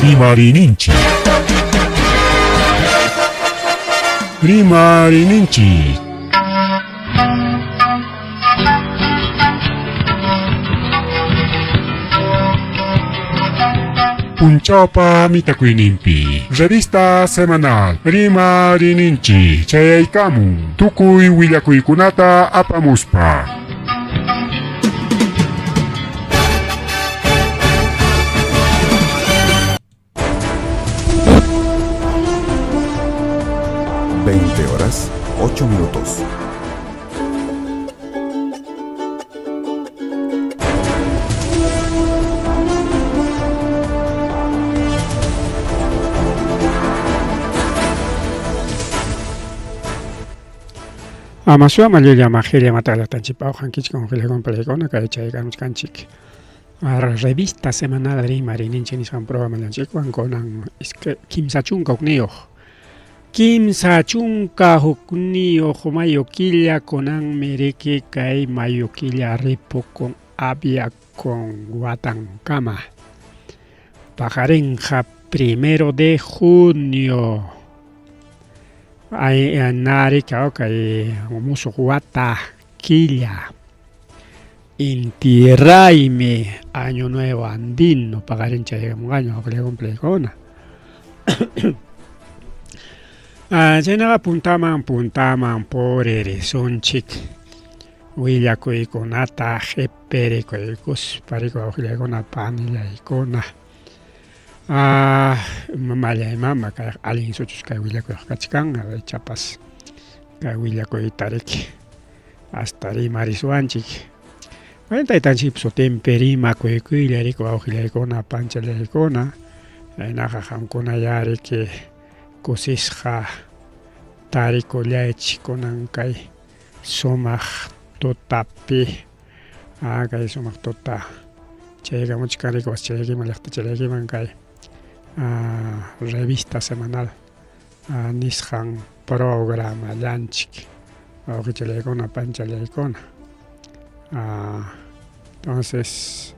Rimariyninchik. Rimariyninchik. Punchawpa mitakuyninpi revista semanal Rimariyninchik chayaykamun tukuy willakuykunata apamuspa. 20 horas, 8 minutos. Amasua llulla majilla matalatanchik awqankichik unqillakuna palaykuna kay chaykamuchkanchik revista semanal rimarininchik nisqan programallanchikwan kunan 31 31 mayo killa kunanmi riki kay mayo killa ripukun aviakun watankama paqarinqa 1 de junio ay narika kay musuq wata killa Inti Raymi año nuevo andino paqarin chaykamunqaña waqllakunplaykuna chaynaqa puntaman puntaman puririsunchik willakuykunata qhipirikuykuspa riku waqllaykuna panillaykuna Mamallay mama kay allin suchus kay willakuyqa kachkan ichapas kay willakuyta riki hasta rimarisuwanchik. Bueno, taytanchikpa sutinpi rimakuykuylla riki wawqillaykuna panchallaykuna chaynaqa qamkuna ya riki kusisqa tarikullaychik kunan kay sumaq tutapi kay sumaq tuta chaykamuchkan riki wasichaykiman llaqtachaykiman kay revista semanal nisqan programallanchik wawqichallaykuna panchallaykuna entonces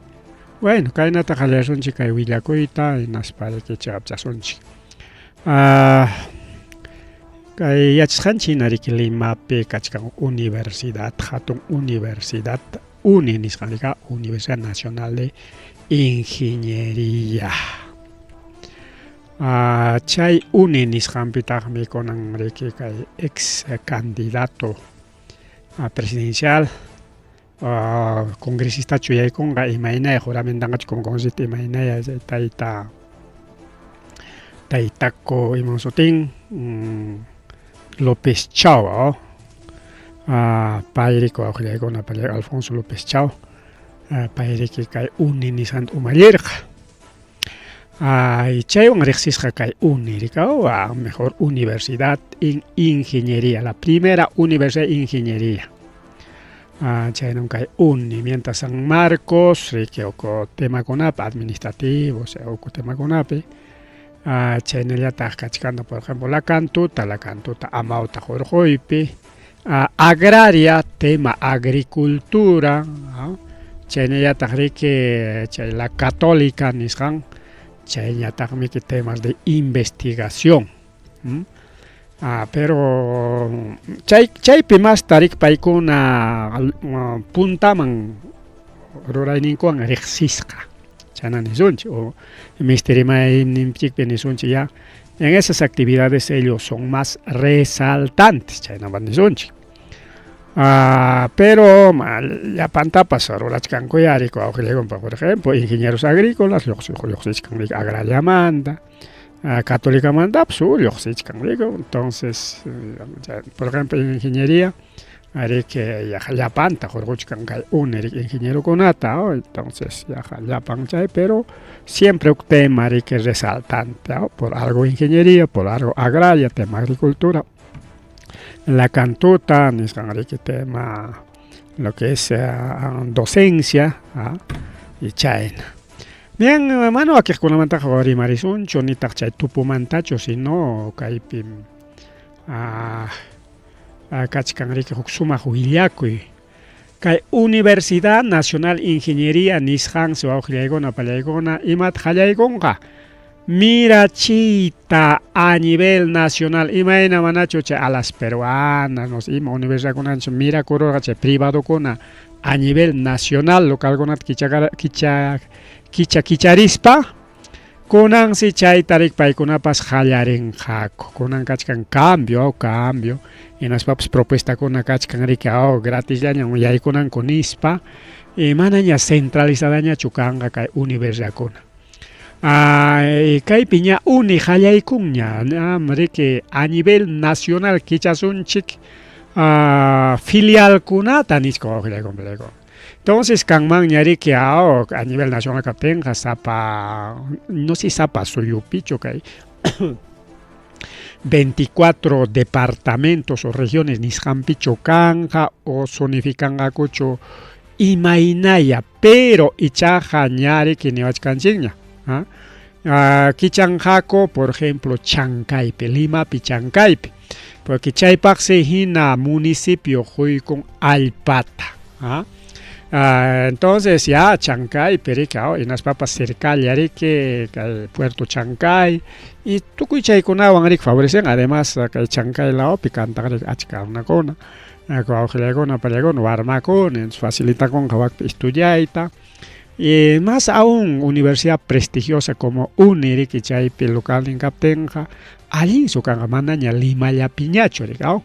bueno kaynata qallarisunchik kay willakuyta hinaspa riki chiqapchasunchik Kay yachasqanchik hina riki Limapi kachkan universidad, hatun universidad UNI nisqan rika Universidad Nacional de Ingeniería. Chay UNI nisqanpitaqmi kunan riki kay ex candidato presidencial congresistachu yaykunqa imaynaya juramentanqachu como congresista imaynaya chay tayta taytaku iman sutin López Chao pay riki wawqillaykuna Alfonso López Chao pay riki kay uni nisqanta umallirqa chaywan riqsisqa kay uni rikaw mejor universidad en ingeniería la primera universidad de ingeniería Chaynam kay uni mientras San Marcos riki uku temakunapi administrativo uku temakunapi chaynallataq kachkanta por ejemplo la cantuta la cantuta amawta hurquypi agraria tema agricultura chaynallataq riki chay la católica nisqan chayñataqmi temas de investigación. Pero chay chaypi masta riki paykuna puntaman rurayninkuwan riqsisqa chayna nisunchik o misti rimayninchikpi nisunchik ya en esas actividades ellos son más resaltantes chaynapas nisunchik pero llapantapas rurachkankuya riki wawqillaykunpa por ejemplo ingenieros agrícolas lluqsichkan riki agrariamanta Catolicamantapas lluqsichkan riki entonces por ejemplo ingeniería riki yaqa llapanta hurquchkan kay uni riki ingenierokunata entonces yaqa llapan chay pero siempre huk tema riki resaltante por algo ingeniería por algo agraria tema agricultura la cantuta nisqan riki tema lo que es docencia y chayna. Bien, mana wakiqkunamantaqa rimarisunchu nitaq chay tupumantachu, sino kaypim kachkan riki huk sumaq willakuy. Kay Universidad Nacional Ingeniería nisqansi wawqillaykuna pallaykuna imata qallaykunqa. Mirachiyta a nivel nacional imayna manachu chay alas peruanas no sé ima universidadkunachu mirakururqa chay privadokuna a nivel nacional localkunata kichakara kicha kicha kicharispa kunansi chayta rik paykunapas qallarinqaku kunan kachkan cambio cambio hinaspapas propuestakuna kachkan riki oh gratisllañan yaykunanku nispa y manaña centralizadañachu kanqa kay universidadkuna. Kaypi ña uni qallaykunña, ñam riki a nivel nacional kichasunchik filialkunata nispa wawqillayku. Entonces kanmanña riki a nivel nacional kaptinqa sapa no sé sapa suyupichu kay 24 departamentos o regiones nisqanpichu kanqa o zonificanqakuchu imaynaya pero ichaqa ña riki niwachkanchikña kichanqaku por ejemplo Chancaypi Limapi Chancaypi porque chaypaqsi hina municipio quykun allpata entonces ya Chancaypi riki hinaspapas cercalla riki kay Puerto Chancay y tukuy chaykunawan riki favorecen además kay Chancay lawpi kantaq riki achka runakuna wawqillaykuna pallaykuna warmakuna entonces facilitakunqa wakpi estudiayta y más aún universidad prestigiosa como UNI riki chaypi localnin kaptinqa allinsu kanqa manaña Limallapiñachu riki aw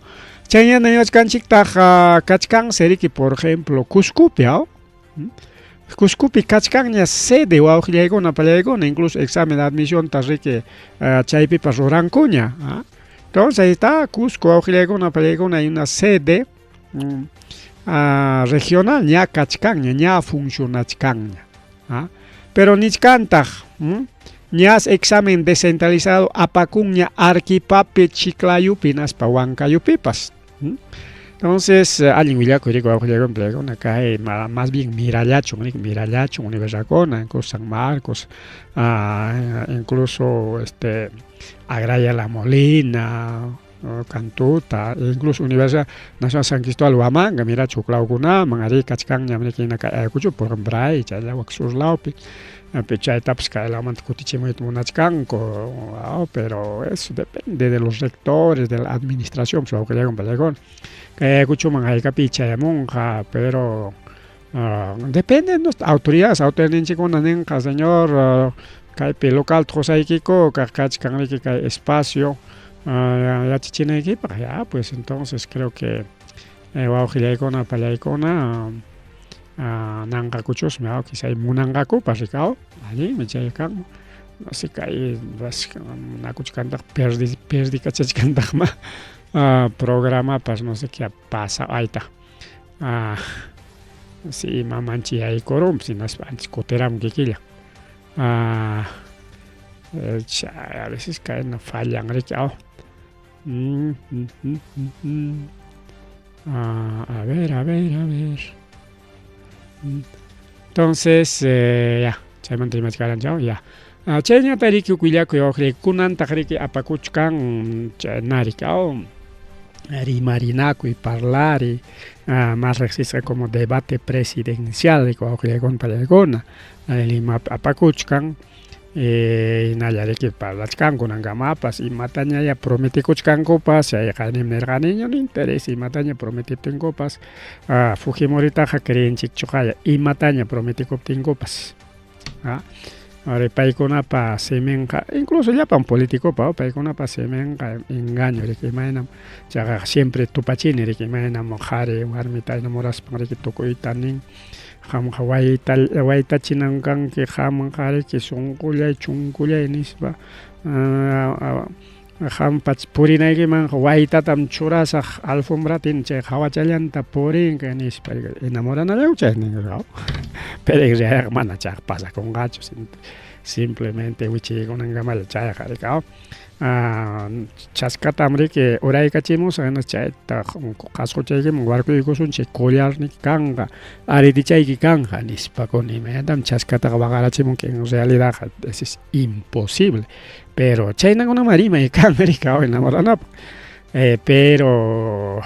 chayñana niwachkanchiktaq kachkansi riki por ejemplo Cuscopi aw Cuscopi kachkanña sede wawqillaykuna pallaykuna incluso examen de admisionta riki chaypipas rurankuña entonces ahí está Cusco wawqillaykuna pallaykuna hay una sede regional ña kachkanña ña funcionachkanña pero nichkantaq ñas examen descentralizado apakunña Arequipapi Chiclayupi hinaspa Huancayupipas. Entonces allin willakuy riki wawqillaykuna pallaykuna kay más bien mirallachun riki mirallachun universidadkuna incluso San Marcos incluso este Agraria La Molina Cantuta incluso Universidad Nacional San Cristóbal Huamanga mirachu huk lawkunaman arí kachkanñam riki hina kay Ayacucho por ejemplo Bray chaylla wak sur lawpi chaytapas kay lawmanta kutichimuyta munachkanku pero eso depende de los rectores de la administración wawqillaykuna pallaykuna kay Ayacuchoman haykapi chayamunqa pero depende de nuestras autoridades autoridadninchikkuna ninqa señor kaypi localta qusaykiku kachkan riki kay espacio yachachinaykipaq ya pues entonces creo que wawqillaykuna pallaykuna nanqakuchusmi quizá munanqakupas riki allinmi chay kanman no sé kay munakuchkantaq perdikachachkantaqma programapas no sé qué pasa ayta si imamanchi yaykurunpas hinaspa ancha kutiramun kikillan a veces kayna fallan riki a ver a ver a ver entonces ya chaymanta rimachkaranchik ya chayñata riki willakuy wawqillaykuna kunantaq riki apakuchkan chaynariki rimarinakuy parlari más riqsisqa como debate presidencial wawqillaykuna pallaykuna Limapi apakuchkan hinalla riki parlachkanku kunankamapas imatañaya prometikuchkankupas chayqa nirqaniña no interesa imataña prometiptinkupas Fujimoritaqa creenchikchuqaya imataña prometikuptinkupas ari paykunapa siminqa incluso llapan politicopa paykunapa siminqa engaño riki imaynam chayqa siempre tupachini riki imaynam qhari warmita enamoraspan riki tukuyta nin qamqa waytachinan kanki qamqa riki sunqullay chunkullay nispa qampa purinaykimanqa waytatam churasaq alfombratin chay hawachallanta purinki nispa enamoranallanku chay pero en realidad mana chayqa pasakunqachu simplemente wichiykunankamalla chayqa riki chaskatam riki uraykachimusaq hinaspa chayta qasquchaykiman warkuykusunchik collarniki kanqa aretichayki kanqa nispa imaynatam chaskataqa waqarachimunki en realidadqa es imposible pero chaynakunamá rimay kan riki enamoranapaq pero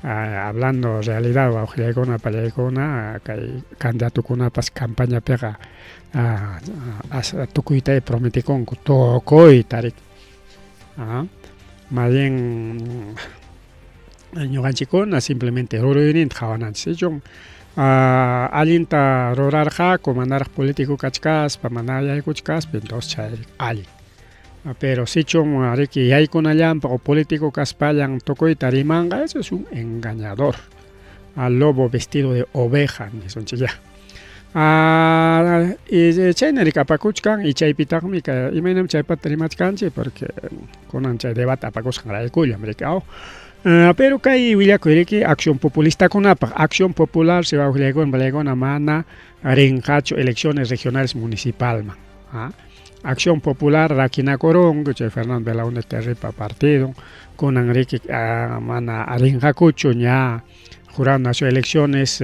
Hablando realidad wawqillaykuna pallaykuna kay candidatokunapas campañapiqa tukuyta prometikunku tukuyta riki. Más bien ñuqanchikkuna simplemente ruruyninta qhawananchik sichum allinta rurarqaku manaraq político kachkaspa mana yaykuchkaspa entonces chay allin. Pero sichum riki yaykunallanpaq o político kaspallan tukuyta rimanqa eso es un engañador. Al lobo vestido de oveja nisunchik ya. Y chayna riki apakuchkan y chaypitaqmi kay imaynam chaypata rimachkanchik porque kunan chay debate apakusqanraykullam riki aw. Pero kay willakuy riki acción populistakunapaq acción popular si wawqillaykuna palaykuna mana rinqachu elecciones regionales municipalman. Acción Popular rakinakurunku chay Fernando Belaúnde Terrypa partido kunan riki mana rinqakuchu ña Jurado Nacional Elecciones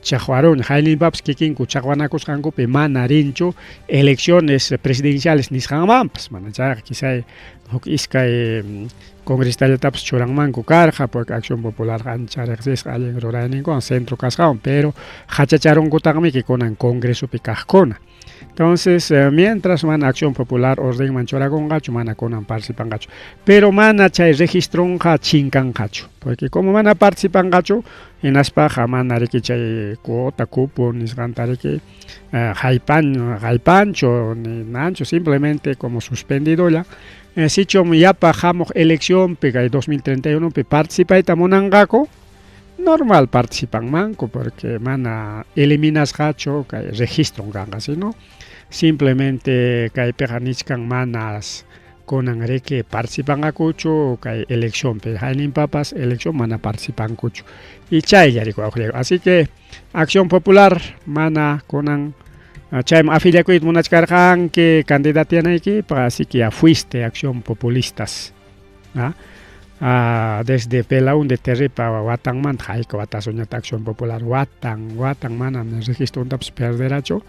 chaqwarun hayninpapas kikinku chaqwanakusqankupi mana rinchu elecciones presidenciales nisqanmanpas mana chayqa quizá huk iskay congresistallatapas churanmanku karqa porque Acción Popular ancha riqsisqa allin rurayninkuwan centro kasqanwan pero hachacharunkutaqmiki kunan congresopi kaqkuna. Entonces, mientras mana Acción Popular ordenman churakunqachu, mana kunan participanqachu. Pero mana chay registronqa chinkanqachu. Porque como mana participanqachu, hinaspaqa mana riki chay cuota, cupo nisqanta riki haypan, haypanchu, ni nanchu, simplemente como suspendidolla. Sichum yapa hamuq eleccionpi kay 2031 pi participayta munanqaku, normal participanmanku porque mana eliminasqachu kay registron kanqa, sino simplemente kaypiqa nichkan manas kunan riki participanqakuchu kay eleccionpi hayninpapas elección mana participankuchu y chaylla riki wawqillayku. Así que Acción Popular mana kunan chayman afiliakuyta munachkarqanki candidatianaykipaq, así que ya fuiste Acción Populistas. Desde Belaúnde Terrypa watanmanta hayka watasuñata Acción Popular watan watan manam registrontapas perderachu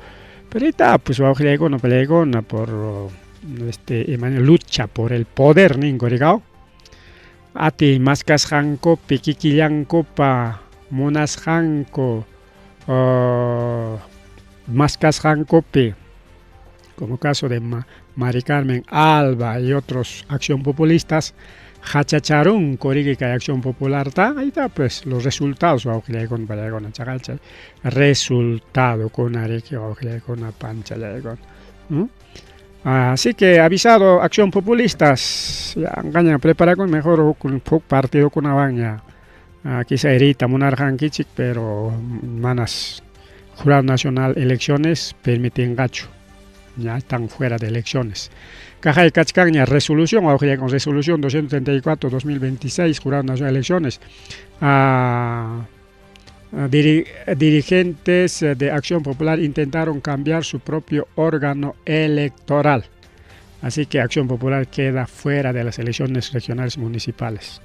pero ita pues wawqillaykuna pallaykuna por imayna lucha por el poder ninku rikaw atiy maskasqankupi kikillankupa munasqanku maskasqankupi como caso de Mari Carmen Alba y otros acción populistas hachacharunku riki kay Acción Popularta ahí está pues los resultados wawqillaykuna pallaykuna chaqa chay resultadokuna riki wawqillaykuna panchallaykuna. Así que avisado Acción Populistas yanqaña preparakun mejor huk partidokunawan ña quizá riyta munarqankichik pero manas Jurado Nacional Elecciones permitinqachu ya están fuera de elecciones. Kaqay kachkanña resolución, wawqillaykuna resolución 234-2026 Jurado Nacional de Elecciones. Dirigentes de Acción Popular intentaron cambiar su propio órgano electoral. Así que Acción Popular queda fuera de las elecciones regionales municipales.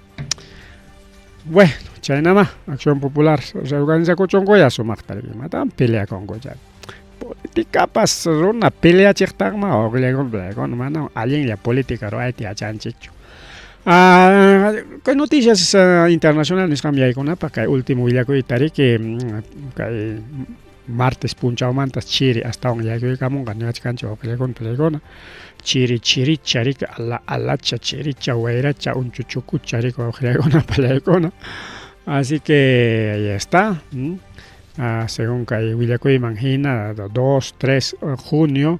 Bueno, chaynama Acción Popular reorganizakuchunkuya sumaqta matan peleakunku chay. Politikapas runa peleachiqtaqma wawqillaykuna mana allinlla política ruwayta yachanchikchu. Kay noticias internacional nisqam yaykunapaq kay último willakuyta riki kay martes punchawmantas chiri astawan yaykuykamunqa niwachkanchik wawqillaykuna pallaykuna chiri chiricha riki ala alacha chiricha wayracha unchuchukucha riki wawqillaykuna pallaykuna. Así que ahí está. Según kay willakuyman hina 2, 3 junio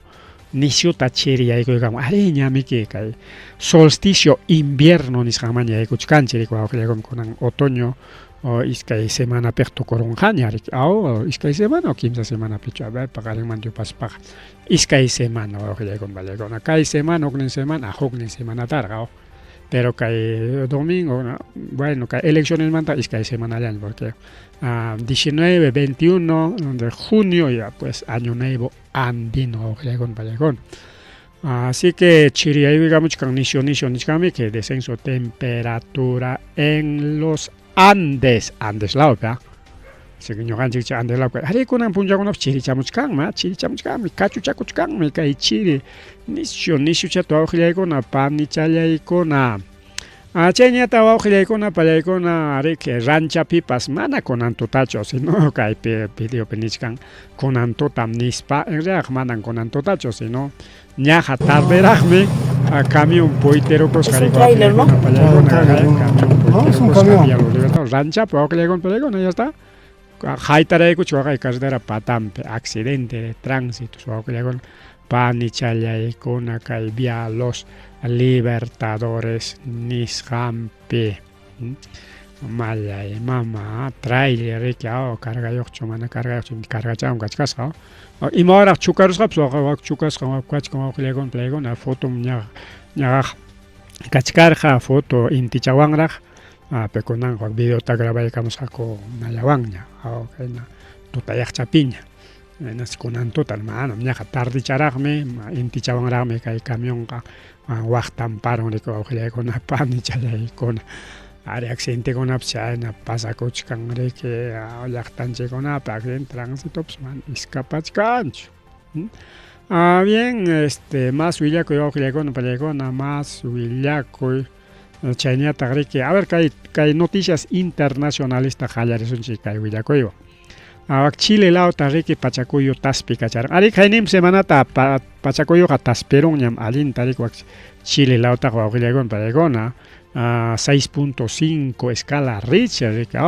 nisyuta chiri yaykuykamun ari ñamiki kay solsticio invierno nisqanman yaykuchkanchik riki wawqillaykuna kunan otoño iskay semanapiq tukurunqaña riki aw iskay semana o kimsa semanapichu a ver paqarinmanta yupaspaqa iskay semana wawqillaykuna pallaykuna kay semana huknin semana huknin semanatarqa aw pero kay domingo bueno kay eleccionesmanta iskay semanallaña porque 19, 21 de junio ya pues año nuevo andino wawqillaykuna pallaykuna. Así que chiri yaykuykamuchkan nisyu nisyu nichkanmi que descenso temperatura en los Andes, Andes lawpi así que ñuqanchik chay Andes lawpi ari kunan punchawkunapas chirichamuchkanmi chirichamuchkanmi kachuchakuchkanmi kay chiri nisyu nisyuchata wawqillaykuna panichallaykuna. Chayñata wawqillaykuna pallaykuna riki ranchapipas mana kunan tutachu, sino kaypi videopi nichkan kunan tutam nispa, en realidad manan kunan tutachu, sino ñaqa tarderaqmi camión poyterukusqa Es un tráiler, ¿no? Pallaykuna, Claro, un camión No, es un poyterukusqa camión. Vía Los Libertadores, ranchapi wawqillaykuna pallaykuna, ya está. Haytaraykuchu waqay carretera patampi accidente de tránsito wawqillaykuna panichallaykuna kay Vía Los Libertadores nisqanpi. Mallay mama trailer riki cargayuqchu mana cargayuqchu cargachawam kachkasqa ima horaq chukarusqapas waqa chukasqa kachkan wawqillaykuna pallaykuna fotom ña ñaqaq kachkarqa foto intichawanraq pero kunanqa videota grabaykamusqaku nallawanña kayna tutayaqchapiña Hinas kunan tuta manam ñaqa tardicharaqmi intichawanraqmi kay camionqa waqtan parun riki wawqillaykuna panichallaykuna ari accidentekunapas chayna pasakuchkan riki llaqtanchikkunapi accidente tránsitopas mana escapachkanchu. Bien, más willakuy wawqillaykuna pallaykuna más willakuy chayñataq riki a ver kay kay noticias internacionalista qallarisunchik kay willakuywan. Chile lawta riki pachakuyu taspi kacharqa. Ari kayninpi semanata pachakuyuqa taspirunñam allinta riki wak Chile lawtaqa wawqillaykuna pallaykuna 6.5 escala Richter riki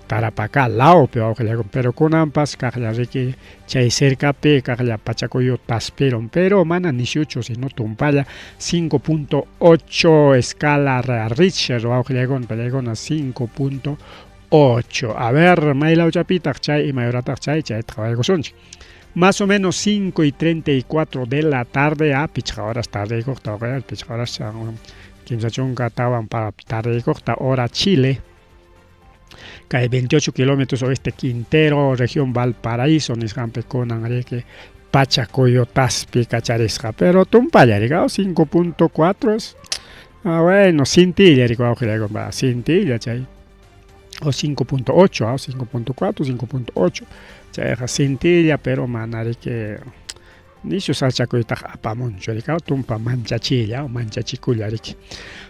Tarapacá lawpi wawqillaykuna pero kunanpas kaqlla riki chay cercapi kaqlla pachakuyu taspirun pero mana nisyuchu sino tumpalla 5.8 escala Richter wawqillaykuna pallaykuna 5.8. A ver, maylawchapitaq chay imayurataq chay chayta qhawaykusunchik. Más o menos 5:34 de la tarde a pichqa horas tardeykuqta wawqilla pichqa horas kimsa chunka tawan para tardeykuqta hora Chile. Kay 28 kilómetros oeste Quintero, región Valparaíso nisqanpi kunan riki pachakuyu taspi kacharisqa pero tumpalla riki 5.4 es bueno, cintilla riki wawqillaykuna cintilla chay o 5.8 5.4 5.8 chayqa cintilla pero mana riki nishu sachakuytaqa apamunchu riki tumpa manchachilla manchachikulla riki.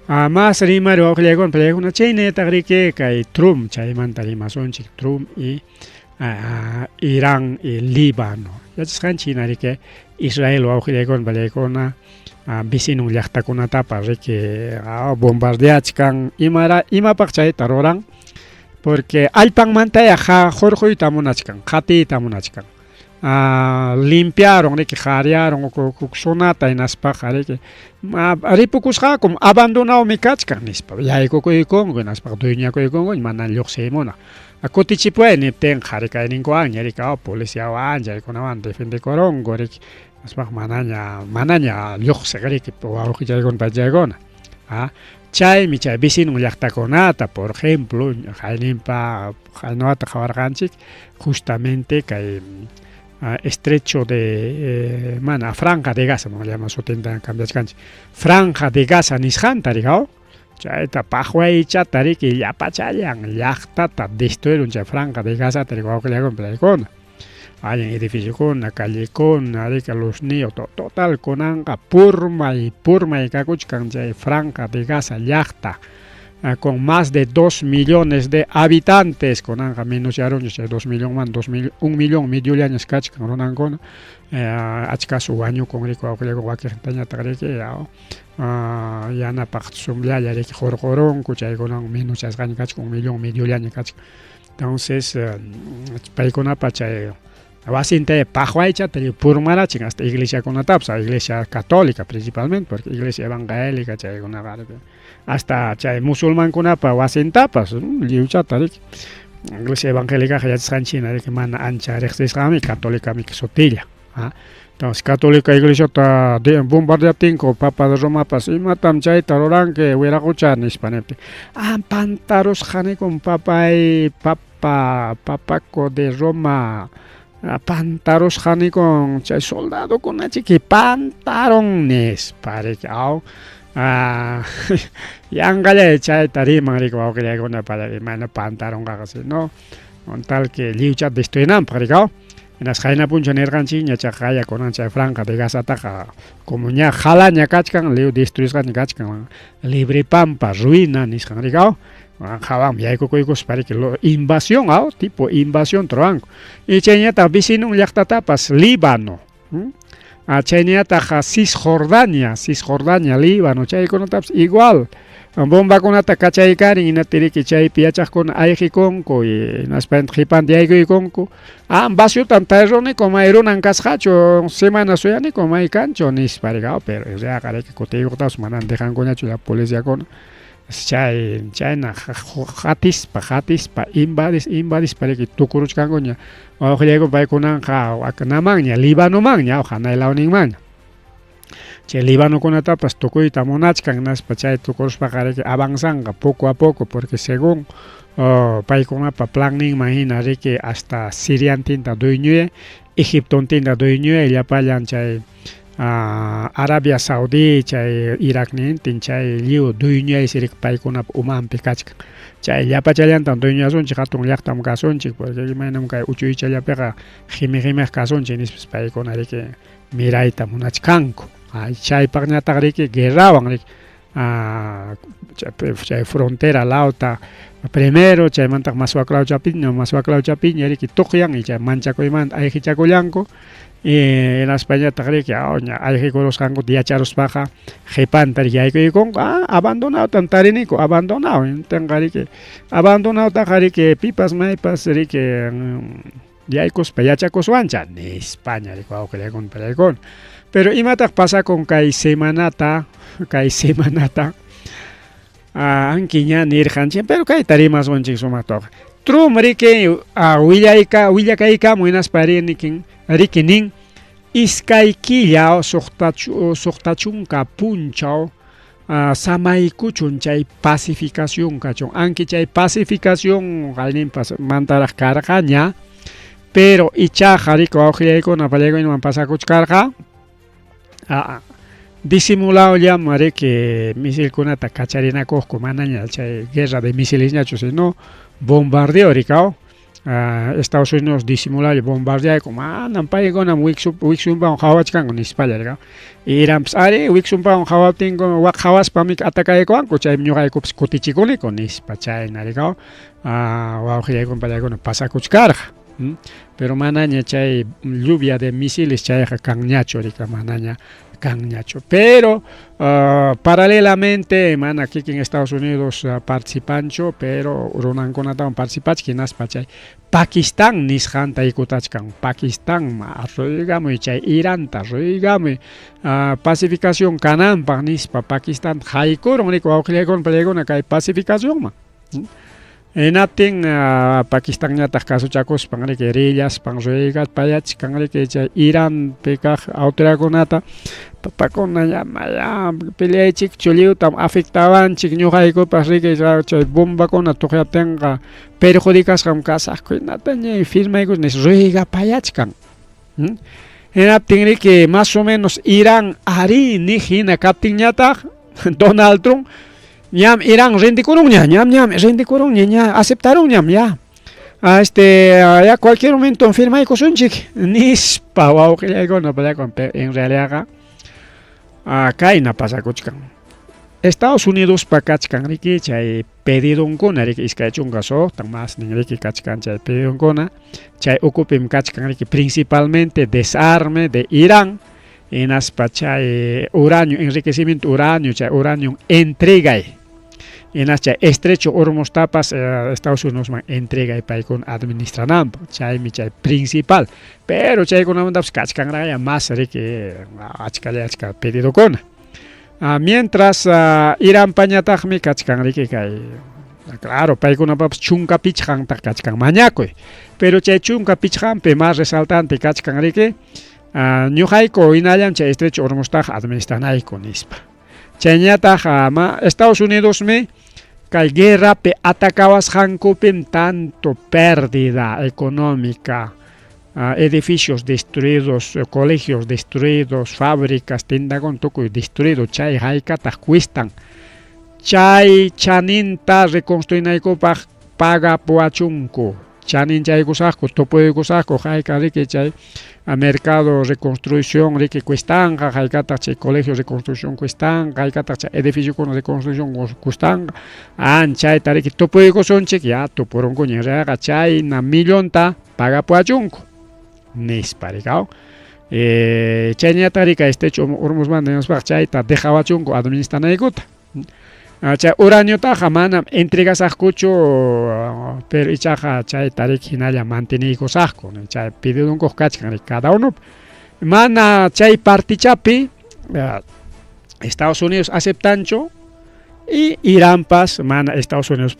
Más rimari wawqillaykuna pallaykuna chaynataq riki kay Trump chaymanta rimasunchik Trump y Irán y Líbano. Yachasqanchik hina riki Israel wawqillaykuna pallaykuna vecinon llaqtakunatapas riki bombardeachkan imara imapaq chayta ruran porque allpanmantaya hurquyta munachkan qatiyta munachkan limpiaron riki qariaron huk zonata hinaspaqa riki ripukusqakum abandonawmi kachkan nispa yaykukuykunku hinaspaqa dueñakuykunku mana lluqsiymunaq kutichipuway niptinqa qhari kayninkuwanña riki policiawan chaykunawan defendekurunku riki hinaspaqa manaña manaña lluqsiq riki wawqichaykuna pachaykuna chaymi chay vecinon llaqtakunata por ejemplo hayninpa haynawata qhawarqanchik justamente kay estrecho de mana franja de Gaza llama sutinta cambiachkanchik franja de Gaza nisqanta riki chayta paqwaychata riki llapachallan llaqtata destruyeron chay franja de Gazata riki wawqillaykuna pallaykuna allin edificiokuna callecuna riki luzniyuq total kunanqa purmay purmay kakuchkan chay franja de Gaza llaqta con más de 2 millones de habitantes kunanqa menosyaronchik chay 2 millonmanta 1 millón mediollañas kachkan runankuna achkasu wañukun riki wawqillaykuna wakiqtañataq riki yanapaq sumllalla riki hurqurunku chaykunawan menosasqaña kachkan 1 millón mediollaña kachkan entonces paykunapa chay wasinta paqwaychata purmarachin hasta iglesiakunatapas iglesia católica principalmente porque iglesia evangélica chaykunaqa hasta chay musulmankunapa wasintapas lliwchata riki iglesia evangélicaqa yachasqanchik hina riki mana ancha riqsisqami católicami sutilla entonces católica iglesiata bombardeaptinku papa de Romapas imatam chayta ruranki wiraqucha nispa niptin pantarusqanikum papay papa papaco de Roma pantarusqanikun chay soldadokunachiki pantarun nispa riki aw yanqallay chayta riman riki wawqillaykuna para imayna pantarunqaqa sino con tal que lliwchata destruinanpaq riki aw. Hinaspa qayna punchaw nirqanchikña chay qaya kunan chay franja de Gazataqa como ña jalaña kachkan, liw destruisqaña kachkan, libre pampa, ruina nisqan riki aw. Hawanmi yaykukuykuspa riki invasión aw, tipo invasión ruwanku. Y chayñataq vecinon llaqtatapas Líbano, chayñataq Cisjordania, Cisjordania, Líbano, chaykunatapas igual bombakunata kachaykarin, hinaptin chaypi yachaqkuna ayqikunku, hinaspa qhipanta yaykuykunku. Ah, vaciotam tariruniku, may runan kasqachu, semana suyaniku, may kanchu, nispa riki, pero realqa riki kutiykuqtapas manan dejankuñachu la policiakuna. Chay chayna qatispa qatispa invadis invadispa riki tukuruchkankuña. Wawqillayku paykunanqa namanña Libanomanña hanay lawninmanña. Chay Libanokunatapas tukuyta munachkan, hinaspa chay tukuruspaqa riki avanzanqa poco a poco, porque según paykunapa planninman hina riki hasta Siriantinta dueñoya, Egiptontinta dueñoya, llapallan chay Arabia Saudí, chay Iraknintin, chay lliw dueñoyaysi riki paykunapa umanpi kachkan. Chay llapachallantam dueñoyasunchik, hatun llaqtam kasunchik, porque imaynam kay uchuychallapiqa qimi qimiq kasunchik nispas paykuna riki mirayta munachkanku. Chaypaqñataq riki guerrawan riki chay frontera lawta primero, chaymantaq mas wak lawchapiña, mas wak lawchapiña riki tuqyan y chay manchakuymanta ayqichakullanku. Hinaspañataq riki ña ayqikurusqankuta yacharuspaqa qhipanta riki yaykuykunku, abandonawtam tariniku, abandonaw, hinaptinqa riki abandonawtaqa riki pipas maypas riki yaykuspa yachakuswancha nispaña riki wawqillaykuna pariykuna. Pero imataq pasakun kay semanata, kay semanata anki ña nirqanchik, pero kayta rimasunchik sumaqtaqa. Trump riki willayka willakaykamun hinaspa riki nin iskay killa suqta chunka punchaw samaykuchun chay pacificación kachun. Anki chay pacificación qayninpas mantaraq karqaña, pero ichaqa riki wawqillaykuna pallaykunaman pasakuchkarqa disimulawllam riki misilkunata kacharinakuqku, manaña chay guerra de misilesñachu, sino bombardeo riki aw. Estados Unidos disimulalla bombardeayku, manam paykunam wiksunpawan qhawachkanku nispalla riki. Iranpas ari wiksunpawan qhawaptinku wak qhawaspam atakaykuwanku, chaymi ñuqaykupas kutichikuniku nispa chayna riki wawqillaykuna pallaykuna pasakuchkarqa. Pero manaña chay lluvia de misiles chayqa kanñachu riki, manaña kanñachu. Pero paralelamente mana kikin Estados Unidos participanchu, pero runankunatawan participachkan, hinaspa chay Pakistán nisqanta ikutachkan. Pakistán ruegamuy chay Iranta, ruegamuy pacificación kananpaq nispa Pakistán haykurun riki wawqillaykuna pallaykuna kay pacificacionman. Hinaptin Pakistanñataq kasuchakuspan riki rillaspan ruegapayachkan riki chay Iranpi kaq autoridadkunata, papakuna ya peleaychikchu, lliwtam afectawanchik ñuqaykupas riki chay bombakuna tuqyaptinqa perjudicasqam kasaqku, hinataña firmaykus nispa ruegapayachkan. Hinaptin riki más o menos Irán ari niq hina kaptinñataq Donald Trump ñam Irán rendikurunña, ñam ñam rendikurunña, ña aceptarunñam ya. Ya cualquier momento firmaykusunchik nispa wawqillaykuna pallaykuna, pero en realidadqa kayna pasakuchkan. Estados Unidospa kachkan riki chay pedidonkuna riki 26 masnin riki kachkan chay pedidonkuna, chay ukupim kachkan riki principalmente desarme de Irán, hinaspa chay uranio, enriquecimiento uranio, chay uranio entregay, hinaspa chay estrecho Hormuztapas Estados Unidosman entregay paykuna administrananpaq, chaymi chay principal. Pero chaykunamantapas kachkanraqya más riki achkalla achka pedidokuna. Mientras Iranpañataqmi kachkan riki kay, claro, paykunapapas 15taq kachkan mañakuy, pero chay 15npi más resaltante kachkan riki ñuqayku hinallam chay estrecho Hormuztaqa administranayku nispa. Chayñataq Estados Unidosmi kay guerrapi atacawasqankupim tanto pérdida económica, edificios destruidos, colegios destruidos, fábricas, tindakuna tukuy destruido, chay haykataq cuestan. Chay chaninta reconstruinaykupaq pagapuwachunku. Chaninchaykusaqku, tupuykusaqku hayka riki chay mercado reconstrucción riki cuestanqa, haykataq chay colegio reconstrucción cuestanqa, haykataq chay edificiokuna reconstrucción cuestanqa, anchayta riki tupuykusunchik, ya tupurunkuña realqa chayna millonta pagapuachunku, nispa rikaw. Chayñataq rika estrecho Hormuzmanta hinaspaqa chayta dejawachunku administranaykuta. Chay uraniotaqa manam entregasaqkuchu, pero ichaqa chayta riki hinalla manteniykusaqku, chay pedidonkuq kachkan riki cada uno. Mana chay partichapi Estados Unidos aceptanchu y Iranpas mana Estados Unidos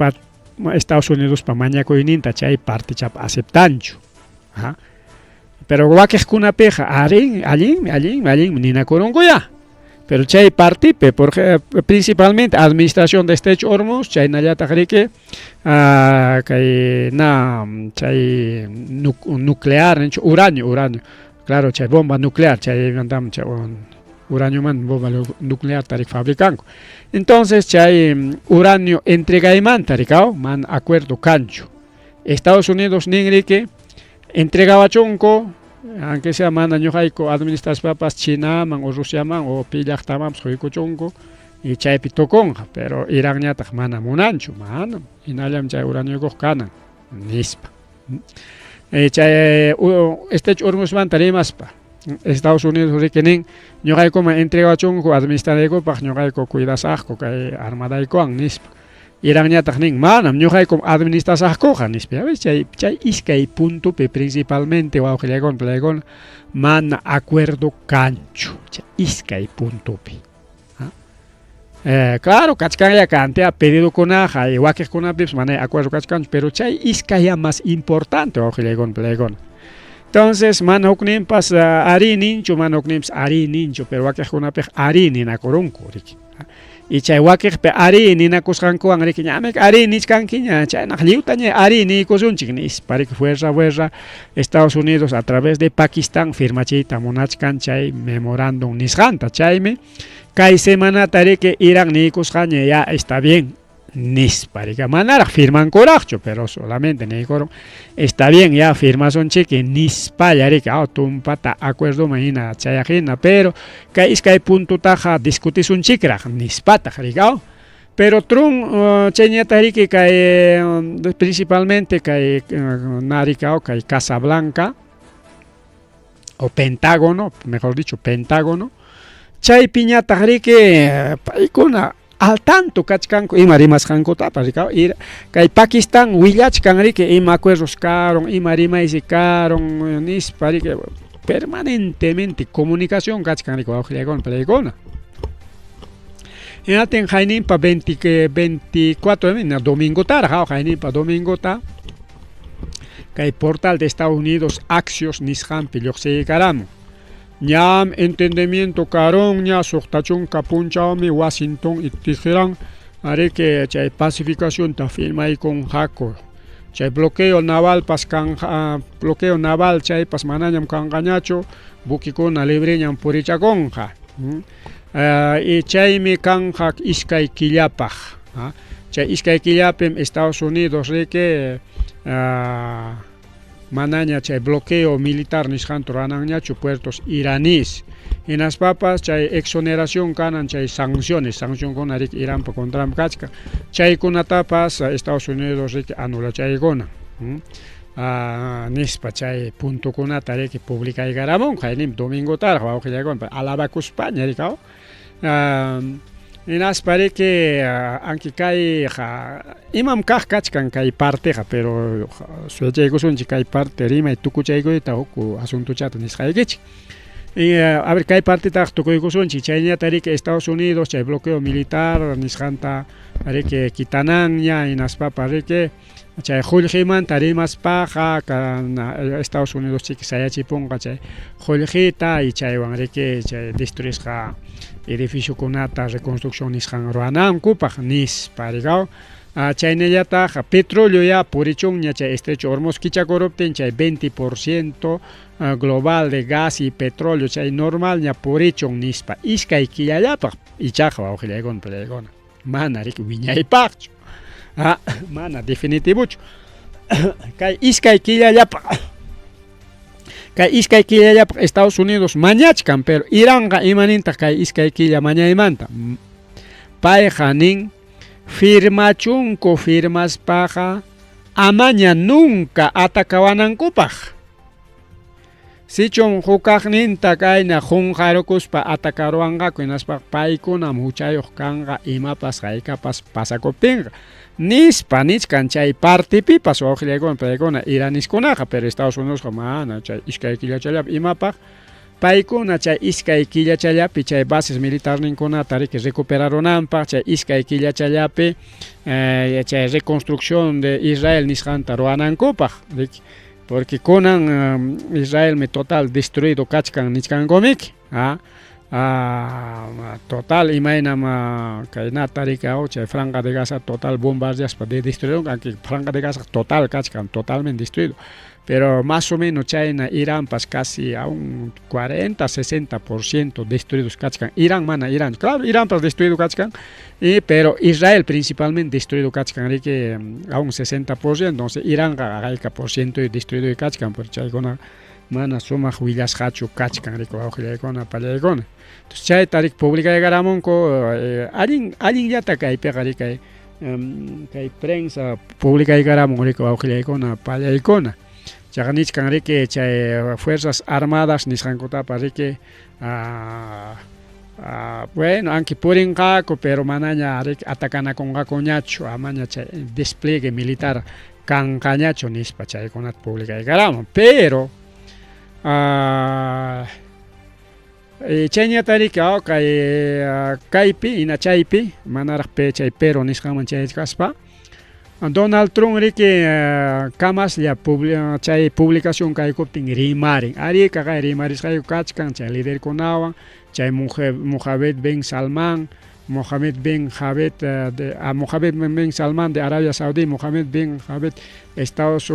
Estados Unidospa mañakuyninta chay partichapa aceptanchu. Pero wakiqkunapiqa arin, allinmi, allinmi, allinmi ninakurunkuya. Pero chay partipi, porque principalmente administración de Estrecho Hormuz, chaynallataq riki kay na chay nuclear, uranio, uranio, claro, chay bomba nuclear, chaymantam chay uranioman bomba nuclear tarik fabricanku. Entonces chay uranio entregaymanta rikaw, man acuerdo kanchu. Estados Unidos nin riki entregawachunku, aunque sea mana ñuqayku administraspapas Chinaman o Rusiaman o pi llaqtamanpas quykuchunku y chaypi tukunqa, pero Iranñataq mana munanchu, manam, hinallam chay uraniokuq kanan, nispa. Chay estrecho Hormuzmanta rimaspa, Estados Unidos riki nin ñuqaykuman entregawachunku administranaykupaq, ñuqayku cuidasaqku kay armadaykuwan, nispa. Iranñataq nin manam ñuqaykum administrasaqkuqa, nispa. Ya ves, chay chay iskay puntopi principalmente, wawqillaykuna, palaykuna, mana acuerdo kanchu chay iskay puntopi. Claro, kachkanya cantidad pedidokunaqa y wakiqkunapipis mana acuerdo kachkanchu, pero chay iskay más importante, wawqillaykuna, palaykuna. Entonces, mana hukninpas ari ninchu, mana hukninpas ari ninchu, pero wakiqkunapiqa ari ninakurunku riki. Y chay wakiqpi ari ninakusqankuwan riki ñamik ari nichkankiña, chaynaq lliwtaña ari niykusunchik nispa riki fuerza fuerza Estados Unidos a través de Pakistán firmachiyta munachkan chay memorándum nisqanta. Chaymi kay semanata riki Irán niykusqaña ya está bien nispa riki, manaraq firmankuraqchu, pero solamente niykurun está bien ya firmasunchiki nispalla riki, tumpata acuerdoman hina chayaq hina, pero kay iskay puntotaqa discutisunchikraq nispataq riki, Pero Trump chayñataq riki kay principalmente kay narika kay Casa Blanca o Pentágono, mejor dicho, Pentágono, chaypiñataq riki paykuna al tanto kachkanku ima rimasqankutapas rika kay Pakistán willachkan riki ima acuerdos karun, ima rimaysi karun nispa riki permanentemente comunicación kachkan riki wawqillaykuna, palaykuna. Hinatin hayninpa 24 domingotaraq, hayninpa domingota kay portal de Estados Unidos Axios nisqanpi lluqsiykaramun. Ñam entendimiento karunña 60 punchawmi Washington y Teherán ariki chay pacificacionta firmaykunqaku. Chay bloqueo naval pas kanja, bloqueo naval chaypas manañam kanqañachu, buquekuna libreñam purichakunqa. Y chaymi kanja iskay killapaq. Chay iskay killapim Estados Unidos riki manaña chay bloqueo militar nisqanta rurananñachu puertos iraníes. Hinaspapas chay exoneración kanan chay sanciones, sancionkuna riki Iranpa contranpi kachkan. Chaykunatapas Estados Unidos riki anulachaykuna. Nispa chay puntokunata riki publicaykaramunqa hayninpi domingotaraq wawqillaykuna alabakuspaña riki. Hinaspa riki anki kayqa imam kaq kachkan kay parteqa, pero suyachaykusunchik kay parte rimay tukuchaykuyta huk asuntochata nisqaykichik. Y a ver, kay partetaqa tukuykusunchik, chayñata riki Estados Unidos chay bloqueo militar nisqanta riki kitananña, hinaspapas riki chay qullqimanta rimaspaqa Estados Unidos chiki sayachipunqa chay qullqita y chaywan riki chay destruisqa edificiokunata reconstrucción nisqan ruwanankupaq nispa rikaw. Chaynallataq petróleo ya purichunña chay estrecho Hormuz kichakuruptin chay 20% global de gas y petróleo chay normalña purichun nispa iskay killallapaq, ichaqa wawqillaykuna, palaykuna, mana riki wiñaypaqchu, mana definitivochu. Kay iskay killallapaq kay iskay killallapaq Estados Unidos mañachkan, pero Iranqa imanintaq kay iskay killa mañaymanta? Payqa nin firmachunku, firmaspaqa amaña nunca atacawanankupaq. Sichum hukaqninta kayna qunqarukuspa atakaruwanqaku hinaspa paykunam huchayuq kanqa imapas haykapas pasakuptinqa nispa nichkan chay partipipas wawqillaykuna paykuna iraniskunaqa, pero Estados Unidosqa mana chay iskay killachallapi imapaq paykuna chay iskay killachallapi chay bases militarninkunata riki recuperarunanpaq chay iskay killachallapi chay reconstrucción de Israel nisqanta ruwanankupaq riki. Porque kunan Israelmi total destruido kachkan nichkankumiki. Total imaynam kaynata riki chay Franja de Gaza total bombardeaspa de destruido, aunque Franja de Gaza total kachkan, totalmente destruido. Pero más o menos chayna Iranpas casi a un 40, 60% destruidos kachkan. Irán mana Irán, claro, Iranpas destruido kachkan, y, pero Israel principalmente destruido kachkan, riki a un 60%, entonces Iranqa hayka por ciento destruido kachkan, porque chaykuna mana sumaq willasqachu kachkan, riki wawqillaykuna pallaykuna. Entonces chayta riki publicaykaramunku allin allinllata kaypiqa riki kay kay prensa publicaykaramun riki wawqillaykuna pallaykuna. Chaqa nichkan riki chay Fuerzas Armadas nisqankutapas riki bueno, aunque purinqaku, pero manaña riki atakanakunqakuñachu, amaña chay despliegue militar kanqañachu nispa chaykunata publicaykaramun. Pero chayñata riki kay kaypi hina chaypi manaraq chay pero nisqanman chayachkaspa Donald Trump riki kamaslla chay publicación kaykuptin rimarin. Ari kaqay rimarisqayku kachkan chay liderkunawan, chay Mohammed bin Salman, Mohammed bin Javed de Mohammed bin Salman de Arabia Saudí, Mohammed bin Javed Estados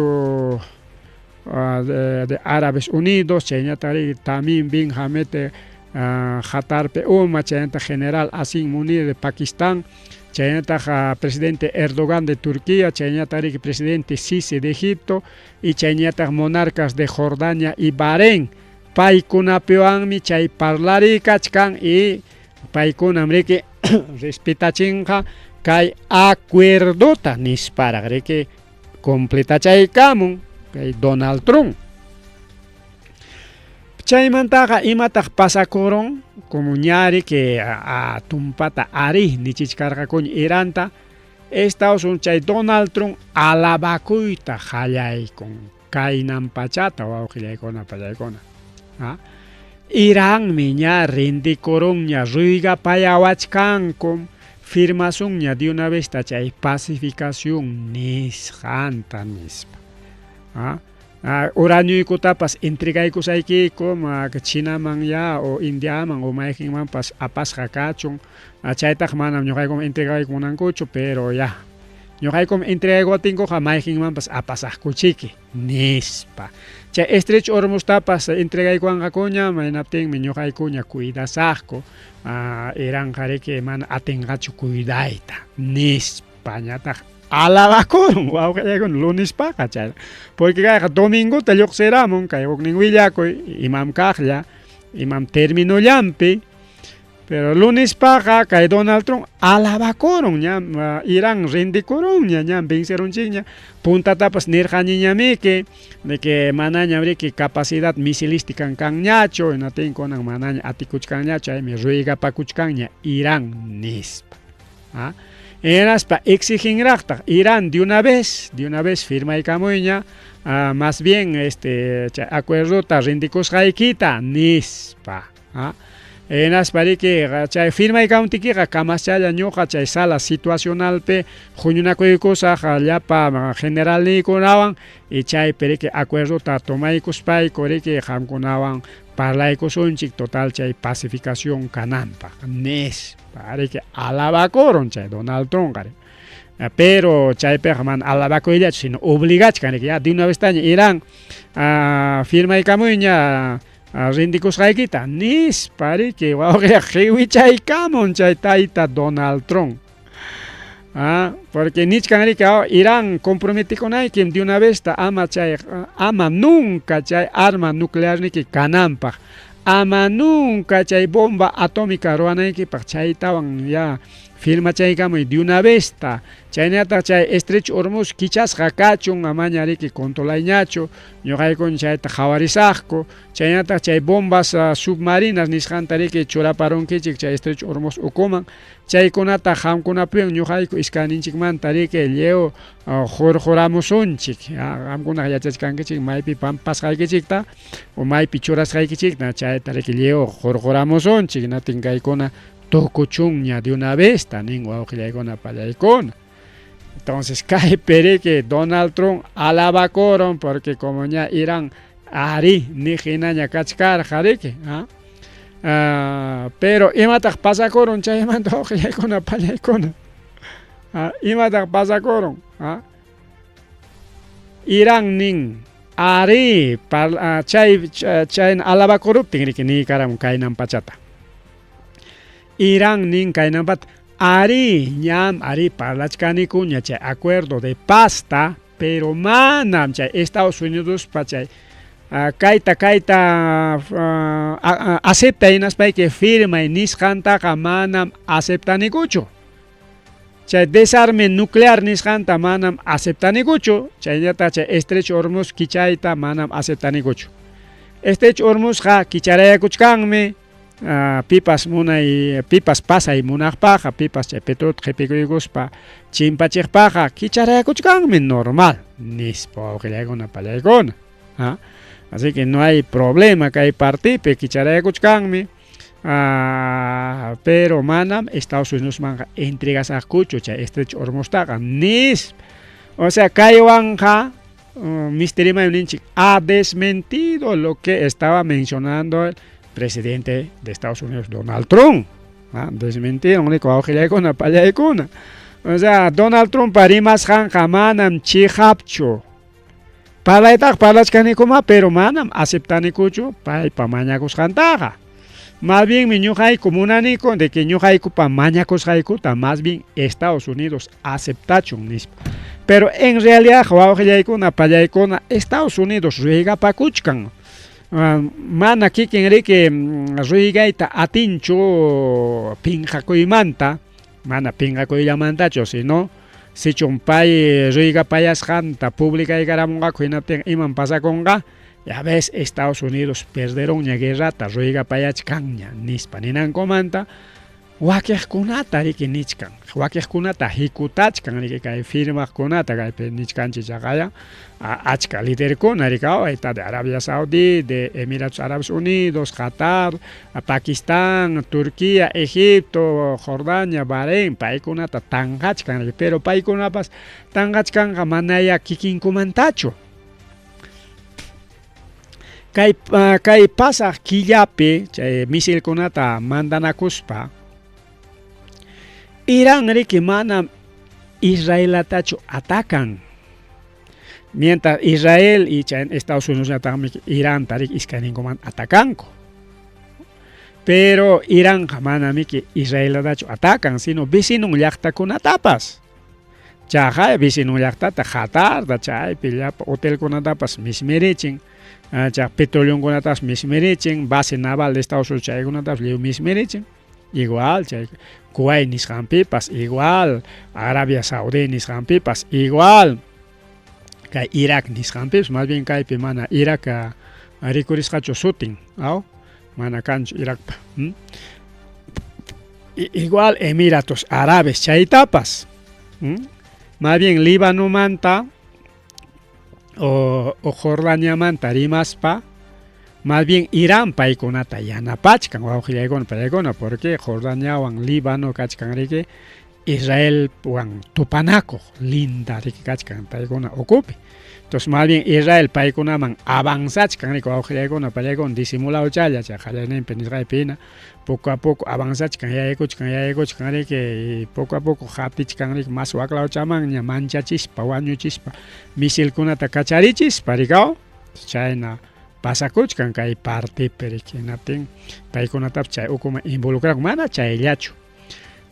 de Árabes Unidos, chaynata Tamim bin Hamed Qatarpi uma, chaynata general Asim Munir de Pakistán, chaynataq presidente Erdogan de Turquía, chaynata presidente Sisi de Egipto y chaynataq monarcas de Jordania y Bahrein. Paykunapiwanmi chay parlarikachkan y paykunam riki respetachinqa kay acuerdota nisparaq riki completachaykamun kay Donald Trump. Chaymantaqa imataq pasakurun como ña riki tumpata ari nichichkarqakuña Iranta, Estados Unidos chay Donald Trump alabakuyta qallaykun kaynan pachata wawqillaykuna pallaykuna. Iranmi ña rindikurunña ruygapayawachkankum firmasunña de una vez chay pacificación nisqanta nispa. Uranioykutapas entregaykusaykiku Chinaman ya o Indiaman o mayqinmanpas apasqa kachun, chaytaqa manam ñuqaykuman entregayku munankuchu, pero ya ñuqaykum entregaykuwaptinkuqa mayqinmanpas apasaqkuchiki nispa. Chay Estrecho Hormuztapas entregaykuwanqakuña, maynaptinmi ñuqaykuña cuidasaqku, Iranqa riki mana atinqachu cuidayta nispa ñataq alabakurun wawqillaykuna lunespaqa chay, porque kayqa domingota lluqsiramun kay huknin willakuy imam kaqlla imam terminollanpi, pero lunespaqa kay Donald Trump alabakurun ña Irán rendikurunña, ña vencerunchikña, puntatapas nirqaniñamiki de que manaña riki capacidad misilística kanñachu, hinatin kunan manaña atikuchkanñachu, chaymi ruygapakuchkanña Irán nispa. Hinaspa exiginraqtaq Irán de una vez firmaykamuyña, más bien chay acuerdota rendikusqaykita nispa. Hinaspa riki chay firmaykamuptikiqa kamaschalla ñuqa chay sala situacionalpi huñunakuykusaq llapa generalniykunawan y chaypi riki acuerdota tomaykuspayku riki qamkunawan parlaykusunchik total chay pacificación kananpaq nispa riki alabakurun chay Donald Trump. Pero chaypiqa mana alabakuyllachu sino obligachkan riki ya de una vez taña Irán firmaykamuyña rindikusqaykita nispa riki wawqiyqa qiwichaykamun chay tayta Donald Trump. Ah, porque nichkan riki Irán comprometikunaykim de una vez ama chay ama nunca chay arma nuclearniki kananpaq, ama nunca chay bomba atómica ruwanaykipaq, chaytawan ya firmachaykamuy de una vez ta. Chaynataq chay Estrecho Hormuz kichasqa kachun, amaña riki controlayñachu, ñuqaykun chayta qhawarisaqku. Chaynataq chay bombas submarinas nisqanta riki churaparunkichik chay Estrecho Hormuz ukuman, chaykunata qamkunapiwan ñuqayku iskayninchikmanta riki lliw hurquramusunchik. Qamkunaqa yachachkankichik maypi pampasqaykichikta o maypi churasqaykichikta, chayta riki lliw hurquramusunchik, hinaptin kaykuna tukuchunña de una vez ta nin wawqillaykuna pallaykuna. Entonces kaypi riki Donald Trump alabakurun porque como ña Irán arí niq hinaña kachkarqa riki, pero imataq pasakurun chaymanta wawqillaykuna pallaykuna? Imataq pasakurun? Irán nin arí, chay chayna alabakuruptin riki niykaramun kaynan pachata. Irán nin kaynan pata, arí, ñam arí parlachkanikuña chay acuerdo de pazta, pero manam chay Estados Unidospa chay kayta kayta aceptay hinaspayki firmay nisqantaqa manam aceptanikuchu. Chay desarme nuclear nisqanta manam aceptanikuchu, chaynataq chay Estrecho Hormuz kichayta manam aceptanikuchu. Estrecho Hormuzqa kicharayakuchkanmi, pipas munay, pipas pasay munaqpaqqa, pipas chay petrolota qhipikuykuspa chimpachiqpaqqa kicharayakuchkanmi normal, nispa wawqillaykuna pallaykuna. Así que no hay problema kay partipi kicharayakuchkanmi, pero manam Estados Unidosmanqa entregasaqkuchu chay Estrecho Hormuztaqa nispa. O sea, kaywanqa Mister Imayo ninchik ha desmentido lo que estaba mencionando el presidente de Estados Unidos, Donald Trump. Desmentido, niku wawqillaykuna pallaykuna. O sea, Donald Trump rimasqanqa manam chiqapchu. Parlaytaqa parlachkanikuma, pero manam aceptanikuchu paypa mañakusqantaqa. Más bienmi ñuqayku munaniku de que ñuqaykupa mañakusqaykuta más bien Estados Unidos aceptachun nispa. Pero en realidad wawqillaykuna pallaykuna Estados Unidos ruegapakuchkan. Mana kikin riki ruegayta atinchu pinqakuymanta, mana pinqakuyllamantachu, sino sichun pay ruegapayasqanta publicaykaramunqaku hinaptin imam pasakunqa, ya ves, Estados Unidos perderonña guerrata, ruegapayachkanña nispa ninankumanta wakiqkunata riki nichkan, wakiqkunata hikutachkan riki kay firmaqkunata kaypi nichkanchik chaqaya achka liderkuna riki está de Arabia Saudí, de Emiratos Árabes Unidos, Qatar, Pakistán, Turquía, Egipto, Jordania, Bahrein, paykunata tanqachkan riki, pero paykunapas tanqachkanqa manaya kikinkumantachu. Kay kay pasaq killapi chay misilkunata mandanakuspa Irán riki manam Israelatachu atacan. Mientras Israel y chay Estados Unidos ñataqmi Iranta riki iskayninkuman atacanku. Pero Iranqa manamiki Israelatachu atacan, sino vecinon llaqtakunatapas. Chaqay vecinon llaqtata Qatarta chaypi llapa hotelkunatapas mismirichin, chay petroleonkunatapas mismirichin, base naval de Estados Unidos chaykunatapas lliw mismirichin. Igual chay Kuwait nisqanpipas igual, Arabia Saudí nisqanpipas igual, kay Irak nisqanpipas, más bien kaypi mana Irak rikurisqachu sutin, aw? Mana kanchu Irakpa. Igual Emiratos Árabes chaytapas. Más bien Líbanomanta o Jordaniamanta rimaspa, más bien Irán paykunata yanapachkan wawqillaykuna pallaykuna, porque Jordaniawan Líbano kachkan riki Israelwan tupanakuq linda riki kachkan paykuna ukupi. Entonces más bien Israel paykunaman avanzachkan riki wawqillaykuna pallaykuna disimulawchalla chay qallayninpi nisqaypi hina poco a poco avanzachkan yaykuchkan yaykuchkan riki poco a poco hatichkan riki mas waklawchamanña manchachispa wañuchispa misilkunata kacharichispa rikaw chayna pasakuchkan kay partipi riki hinaptin paykunatapas chay ukuman involucrakun mana chayllachu.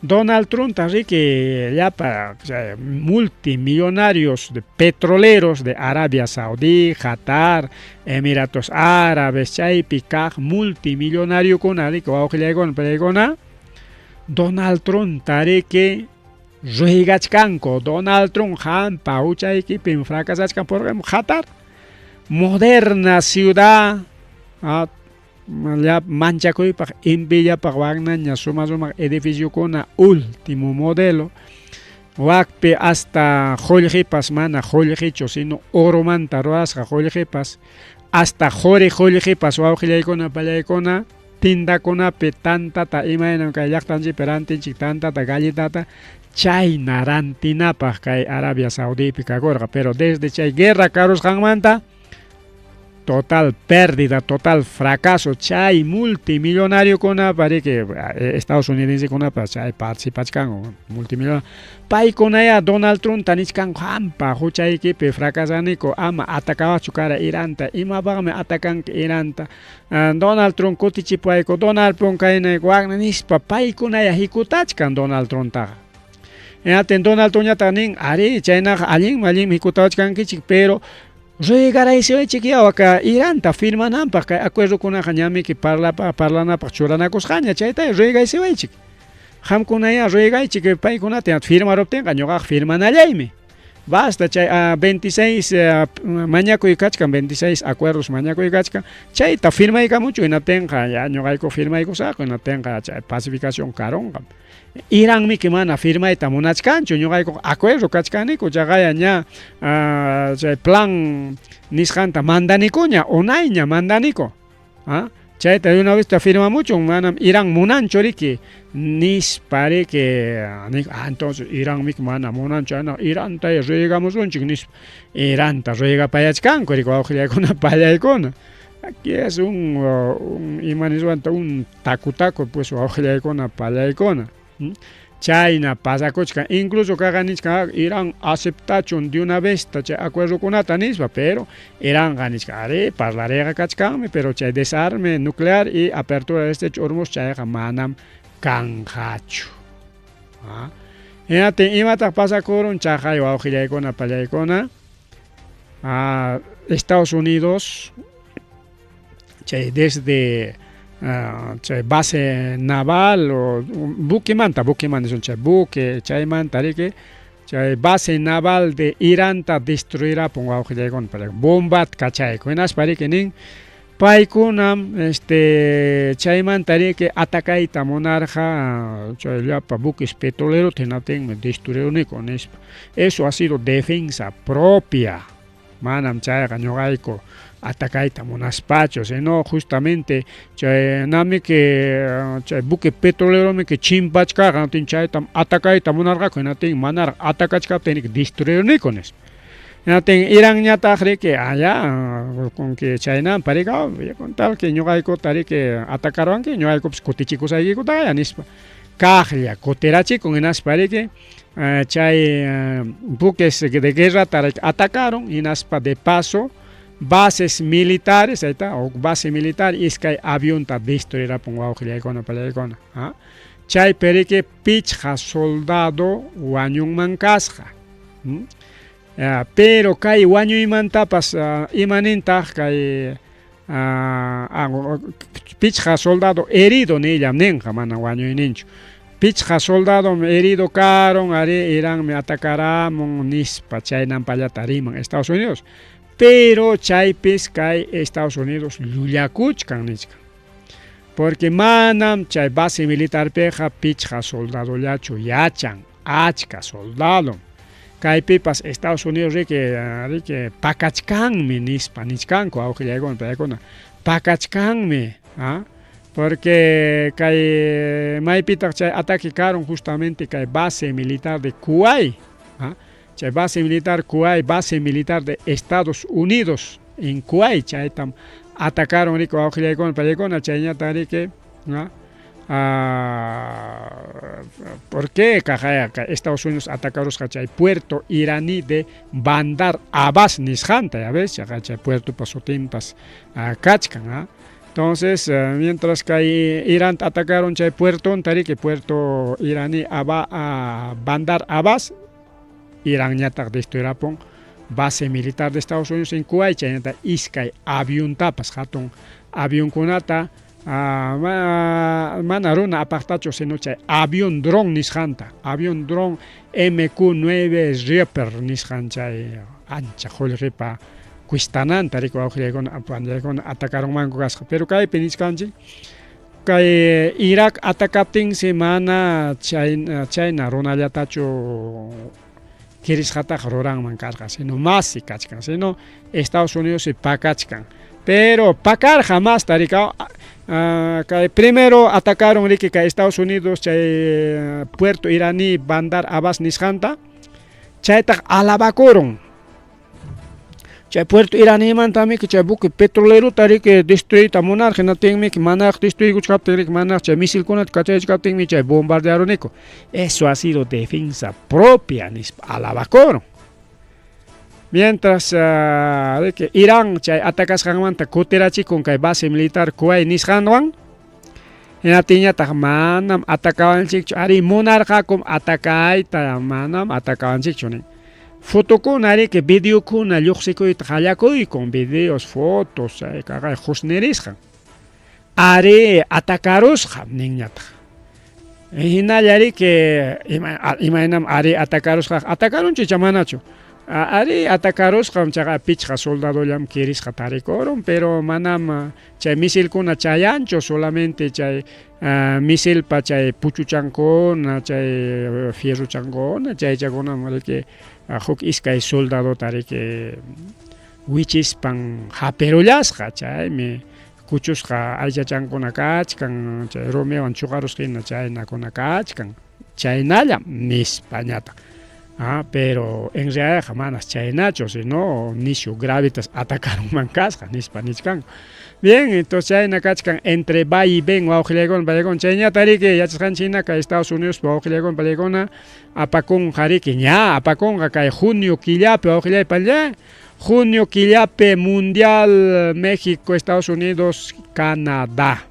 Donald Trump riki llapa multimillonarios de petroleros de Arabia Saudí, Qatar, Emiratos Árabes, chaypi kaq multimillonariokuna riki wawqillaykuna pallaykuna Donald Trump tariki ruegachkanku. Donald Trump hampa huchaykipim fracasachkan por ejemplo Qatar, moderna ciudad, manchakuypaq envidiapaq waknaña suma sumaq edificiokuna último modelo, wakpi hasta qullqipas mana qullqichu sino oromanta ruwasqa qullqipas, hasta quri qullqipas wawqillaykuna pallaykuna tindakunapi tantata imaynam kay llaqtanchikpi rantinchik tantata galletata chayna rantinapaq kay Arabia Saudipi kakurqa, pero desde chay guerra karusqanmanta total pérdida, total fracaso, chay multimillonariokuna riki Estados Unidos chay participachkanku multimillonario paykunaya Donald Trump nichkanku hampa huchaykipi fracasaniku ama atakawachu kara Iranta, imapaqmi atakanki Iranta, Donald Trump kutichipuwayku, Donald Trump kaynayku wakna nispa paykunaya hikutachkan Donald Trumptaqa. Hinaptin Donald Trumpñataq nin arí chaynaqa allinmi allinmi hikutawachkankichik pero ruegaraysiwaychik waka Iranta firmananpaq kay acuerdokunaqa ñamiki parlanapaq churanakusqaña chayta ruegaysiwaychik. Qamkunaya ruegaychik paykunata firmaruptinqa ñuqaqa firmanallaymi. Basta chay 26 mañakuy kachkan 26 acuerdos mañakuy kachkan chayta firmaykamuchu hinaptinqa ya ñuqayku firmaykusaqku hinaptinqa chay pacificación karunqam. Iranmiki mana firmayta munachkanchu ñuqayku acuerdo kachkaniku chaqaya ña chay plan nisqanta mandanikuña unayña mandaniku. Chayta de una vez firmamuchun manam Irán munanchu riki nispa riki entonces Iranmiki mana munanchu Iranta ruegamusunchik nispa Iranta ruegapayachkanku riki wawqillaykuna pallaykuna. Aquí es un ima niswanta un taku taku pues wawqillaykuna pallaykuna. Chayna pasakuchkan incluso kaqa nichkan Irán aceptachun de una vez chay acuerdokunata nispa pero Iranqa nichkan arí parlariyqa kachkanmi pero chay desarme nuclear y apertura de estrecho Hormuz chayqa manam kanqachu. Hinaptin imataq pasakurun chaqay wawqillaykuna pallaykuna Estados Unidos chay desde chay base naval o buquemanta nisun chay buque chaymanta riki chay base naval de Iranta destruirapun wawqillaykuna bombata kachayku hinaspa riki nin paykunam chaymanta riki atakayta munarqa chay llapa buques petroleros hinaptinmi destruiruniku nispa. Eso ha sido defensa propia, manam chayqa ñuqayku atakayta munaspachu, sino justamente chay namiki chay buque petroleromiki chimpachkarqa hinaptin chaytam atakayta munarqaku hinaptin manaraq atakachkaptin destruiruniku nispa. Hinaptin Iranñataq riki allá con que chaynampa riki con tal que ñuqaykuta riki atakaruwanki ñuqaykupas kutichikusqaykikutaya nispa kaqlla kutirachikun hinaspa riki chay buques de guerrata atacaron hinaspa de paso bases militares, ahí está, o base militar iskay avionta destruirapun wawqillaykuna pallaykuna. Chaypi riki pichqa soldado wañunman kasqa. Pero kay wañuymantapas imanintaq kay pichqa soldado herido nillam ninqa mana wañuyninchu. Pichqa soldado herido karun ari Iranmi atakaramun nispa chaynampallata riman Estados Unidos. Pero chaypis kay Estados Unidos llullakuchkan nichkan. Porque manam chay base militarpiqa pichqa soldadollachu yachan, achka soldado. Kaypipas Estados Unidos riki pakachkanmi nispa nichkanku awqillaykuna paykuna pakachkanmi, porque kay maypitaq chay ataque karun justamente kay base militar de Kuwait, chay base militar Kuwait, base militar de Estados Unidos en Kuwait chaytam atacaron riki wawqillaykuna pallaykuna chayñata riki ¿por qué Estados Unidos atacarusqa chay puerto iraní de Bandar Abbas nisqanta ya ves chay puertopa sutinpas kachkan? Entonces, mientras kay Irán atacaron chay puertonta riki, puerto iraní Bandar Abbas, Iranñataq destruirapun base militar de Estados Unidos en Kuwait, chaynata iskay aviontapas, hatun avionkunata, mana runa apaqtachu, sino chay avión dron nisqanta, avión dron MQ-9 Reaper nisqan chay ancha qullqipa cuistananta riki wawqillaykuna panillaykuna atacarunmanku kasqa. Pero kaypi nichkanchik, kay Irak atacaptinsi mana chayna runallatachu kirisqataqa ruranman karqa, sino masi kachkan, sino Estados Unidos si pakachkan. Pero pakarqa masta rikaw, kay primero atacaron riki kay Estados Unidos chay puerto iraní Bandar Abbas nisqanta, chaytaq alabakurun. Chay puerto iranímantami chay buque petrolerota riki destruirta munarqa, hinaptinmi manaraq destruykuchkaptin riki manaraq chay misilkunata kachaychkaptinmi chay bombardearuniku. Eso ha sido defensa propia nispa alabakurun. Mientras riki Irán chay atacasqanmanta kutirachikun kay base militar Kuwait nisqanwan, hinaptinñataq manam atacawanchikchu, ari munarqakum atacayta, manam atacawanchikchu nin. Fotokuna riki videokuna lluqsikuyta qallakuykun, videos, fotos, chay kaqay husnirisqan. Ari atacarusqa ninñataq. Hinalla riki imaynam ari atacarusqa, atacarunchu icha manachu? Ari atacarusqam, chaqa pichqa soldadollam kirisqa tarikurun, pero manam chay misilkuna chayanchu, solamente chay misilpa chay puchuchankuna, chay fierrochankuna, chaychakunam riki huk iskay soldadota riki wichispan hapirullasqa, chaymi kuchusqa aychachankuna kachkan, chay rumiwan chuqarusqa hina chaynakuna kachkan, chaynallam nispañataq. Pero en realidad manas chaynachu, sino nishu gravitas atacarunman kasqa nispa nichkanku. Bien, entonces chayna kachkan entre va y ven wawqillaykuna pallaykuna, chayñata riki yachasqanchik hina kay Estados Unidos wawqillaykuna pallaykuna apakunqa riki, ña apakunqa kay junio killapi wawqillay pallay, junio killapi Mundial México, Estados Unidos, Canadá.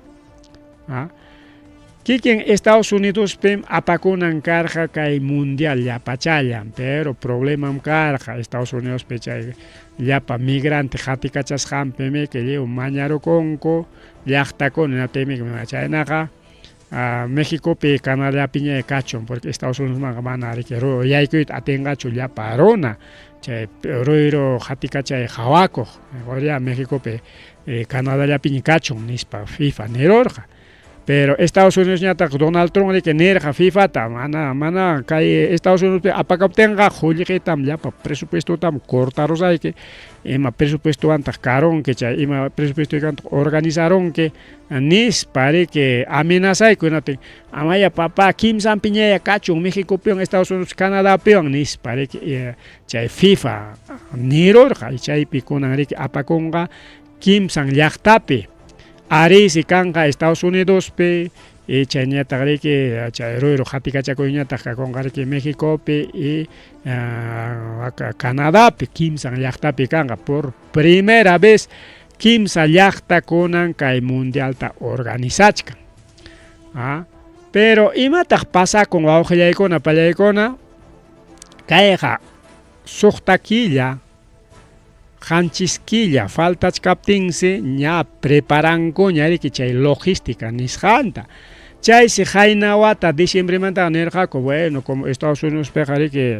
Kikin Estados Unidospim apakunan karqa kay mundial llapachallan, pero problemam karqa Estados Unidospi chay llapa migrante qatikachasqanpimi que lliw mañarukunku llaqtakuna, hinaptinmi chaynaqa Mexicopi Canadapiña kachun, porque Estados Unidosmanqa mana riki yaykuyta atinqachu llapa runa chay ruyru qatikachay hawakuq, mejor Mexicopi Canadallapiña kachun nispa FIFA nirurqa. Pero Estados Unidos ñataq Donald Trump riki nirqa FIFAta mana kay Estados Unidospi apakaptinqa qullqitam llapa presupuestotam cortarusayki, ima presupuestowantaq karunki, chay ima presupuestoykantaq organizarunki nispa riki amenazayku, hinaptin amaya papá kimsanpiñaya kachun Mexicopiwan Estados Unidos Canadapiwan nispa riki chay FIFA nirurqa, chaypi kunan riki apakunqa kimsan llaqtapi. Arisi kanqa Estados Unidospi, y chayñataq riki chay ruyru qatikachakuyñataq kakunqa riki Mexicopi y Canadapi, kimsan llaqtapi kanqa por primera vez kimsa llaqta kunan kay mundialta organizachkan. Pero imataq pasakun wawqillaykuna pallaykuna, kayqa 6 killa 7 killa faltachkaptinsi ña preparankuña riki chay logística nisqanta. Chaysi qayna wata diciembremanta nirqaku, bueno, como Estados Unidospiqa riki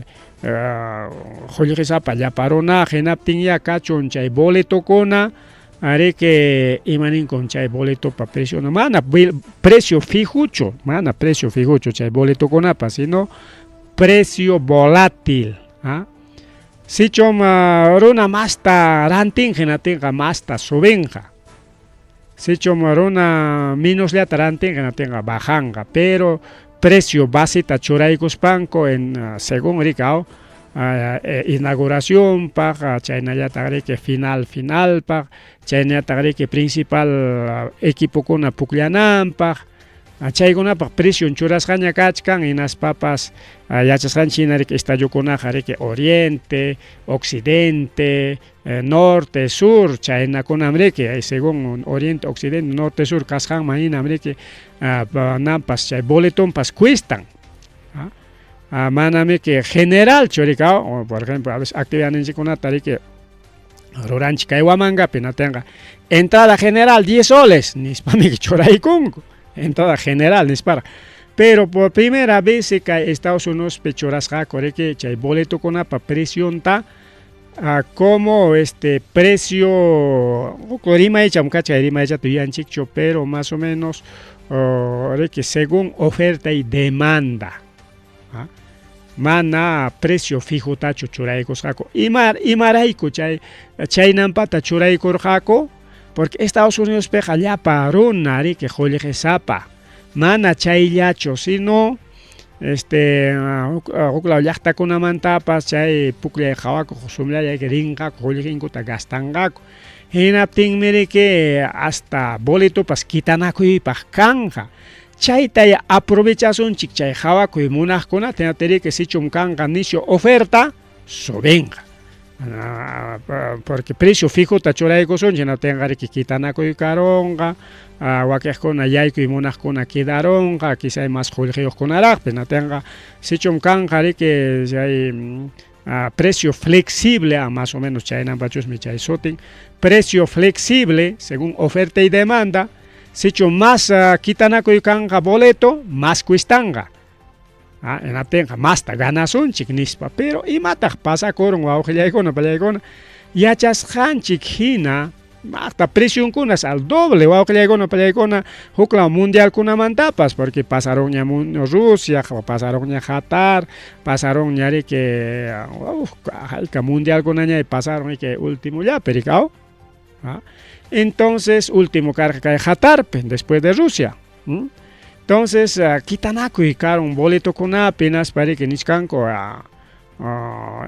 qullqisapa llapa runaqa, hinaptin ya kachun chay boletokuna riki imaninkun chay boletopa precio, mana precio fijuchu, mana precio fijuchu chay boletokunapa, sino precio volátil. Sichum runa masta rantinqa hinaptinqa masta subinqa. Sichum runa menosllata rantinqa hinaptinqa bajanqa, pero precio baseta churaykuspanku en según rikaw inauguracionpaq, chaynallataq riki finalpaq, chaynallataq riki principal equipokuna pukllananpaq. Chaykunapaq precion churasqaña kachkan, hinaspapas yachasqanchik hina riki estadiokunaqa riki oriente, occidente, norte, sur chaynakunam riki, según oriente, occidente, norte, sur kasqanman hinam riki nampas chay boletonpas cuestan. Manam riki generalchu riki, por ejemplo, a veces actividadninchikkunata riki ruranchik kay Huamangapi, natinqa entrada general 10 soles nispami churaykunku, entrada general nispara. Pero por primera vez kay Estados Unidospi churasqaku riki chay boletokunapa precionta como este precio rimaycham kachkan, rimaychata yuyanchikchu, pero más o menos riki según oferta y demanda. Mana precio fijotachu churaykusqaku. Imarayku chay chaynampata churaykurqaku? Porque Estados Unidospiqa llapa runa riki qullqisapa, mana chayllachu, sino este huk law llaqtakunamantapas chay pukllay qawakuq sumllalla rinqaku, qullqinkuta gastanqaku. Hinaptinmi riki hasta boletopas kitanakuypaq kanqa. Chayta aprovechasunchik chay qawakuy munaqkunata, hinaptin sichum kanqa nisyu oferta, subinqa. Porque precio fijota churaykusunchik, hinaptinqa riki kitanakuy karunqa, wakiqkuna yaykuy munaqkuna quedarunqa, quizá más qullqiyuqkunaraqpis, hinaptinqa sichum kanqa riki chay precio flexible, más o menos chaynampachusmi chay sutin, precio flexible según oferta y demanda, sichum más kitanakuy kanqa boleto, más cuestanqa. Hinaptinqa masta ganasunchik nispa. Pero imataq pasakurun wawqillaykuna pallaykuna? Yachasqanchik hina hasta precionkunas al doble wawqillaykuna pallaykuna huklaw mundialkunamantapas, porque pasarunña Rusia, pasarunña Qatar, pasarunña riki hayka mundialkunaña pasaron riki últimollapi riki. Entonces último karqa kay Qatarpi después de Rusia. Entonces kitanakuy karun boletokunapi, hinaspa riki nichkanku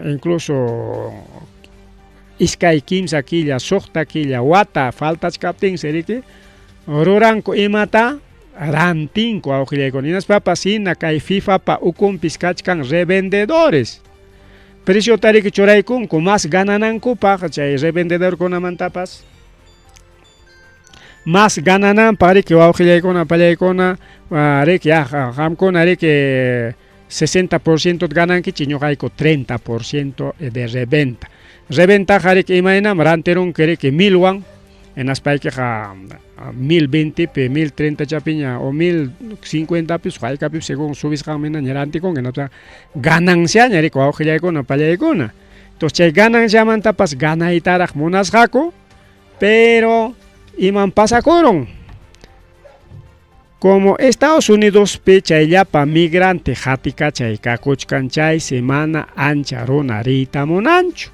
incluso iskay kimsa killa, suqta killa, wata faltachkaptinsi riki ruranku imata rantinku wawqillaykuna. Hinaspapas hina kay FIFApa ukunpis kachkan revendedores. Preciota riki churaykunku más gananankupaq chay revendedorkunamantapas. Más ganananpaq riki wawqillaykuna pallaykuna, riki qamkuna riki 60% ganankichik, ñuqayku 30% de reventa. Reventaqa riki imaynam rantirunki riki 1000wan, hinaspaykiqa 1020pi, 1030 chapiña o 1050pi, haykapipis según subisqanman hinaña rantikunki, hinaspa gananciaña riki wawqillaykuna pallaykuna. Entonces chay gananciamantapas ganaytaraq munasqaku, pero imam pasakurun? Como Estados Unidospi chay llapa migrante qatikachay kakuchkan, chaysi mana ancha runa riyta munanchu.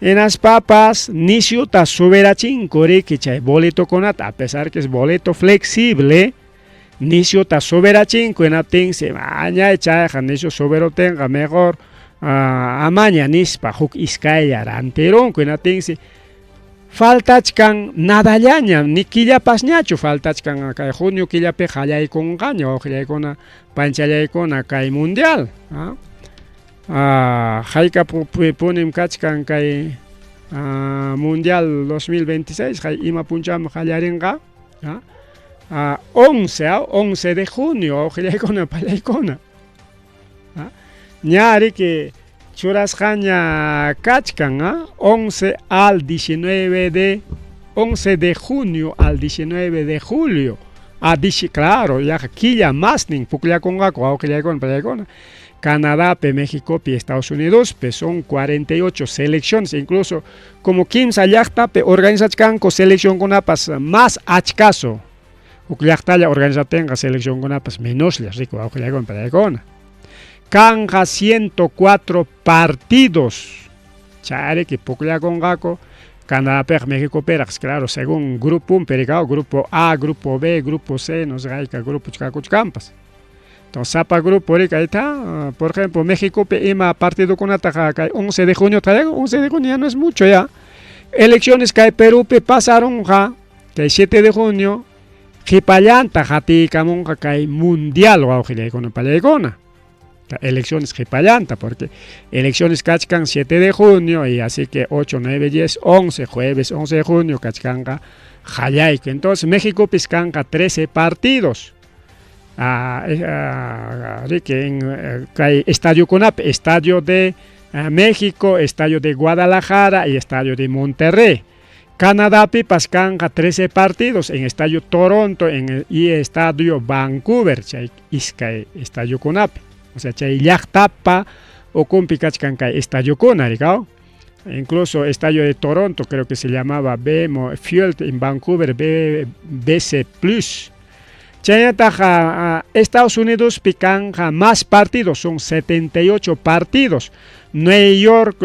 Hinaspapas nisyuta subirachinku riki chay boletokunata, a pesar que es boleto flexible, nisyuta subirachinku, hinaptinsi mañay chayqa nisyu subiruptinqa mejor amaña nispa huk iskaylla rantirunku, hinaptinsi faltachkan nadallaña, ni killapasñachu faltachkan, kay junio killapi qallaykunqaña wawqillaykuna panchallaykuna kay mundial. Hayka punim kachkan kay mundial 2026, hay ima punchawmi qallarinqa? 11 de junio wawqillaykuna pallaykuna. Ña riki churasqaña kachkan 11 al 19 de 11 de junio al 19 de julio. Claro, ya killa masnin pukllakunqaku wawqillaykuna pallaykuna. Canadá, México y Estados Unidos, son 48 selecciones, incluso como kimsa llaqtapi organizachkanku seleccionkunapas más achkaso. Huk llaqtalla organizatenqa seleccionkunapas menoslla riki wawqillaykuna pallaykuna. Kanja 104 partidos. Chayriki pukllakunqaku Canadá, México, claro, según grupo, grupo A, grupo B, grupo C, no sé, hayka grupo chkakuchkanpas. Entonces, sapa grupo ahí está, por ejemplo, México ima partidokunata kay 11 de junio, 11 de junio ya no es mucho ya. Elecciones kay Perú pasaron ja, que 7 de junio, Qhipallanta qatiykamunqa kay mundial wawqillaykuna pallaykuna. Elecciones qhipallanta, porque elecciones kachkan 7 de junio y así que 8, 9, 10, 11, jueves 11 de junio kachkanqa qallayku. Entonces Mexicopis kanqa 13 partidos. Riki en kay estadiokunapi, Estadio de México, Estadio de Guadalajara y Estadio de Monterrey. Canadapipas kanqa 13 partidos en Estadio Toronto y Estadio Vancouver, chay iskay estadiokunapi. O sea, chay llaqtapa ukunpi kachkan kay estadiokuna, rikaw. Incluso Estadio de Toronto creo que se llamaba BMO Field, en Vancouver BC Plus. Chaynataqa Estados Unidos kanqa más partidos, son 78 partidos. Nueva York,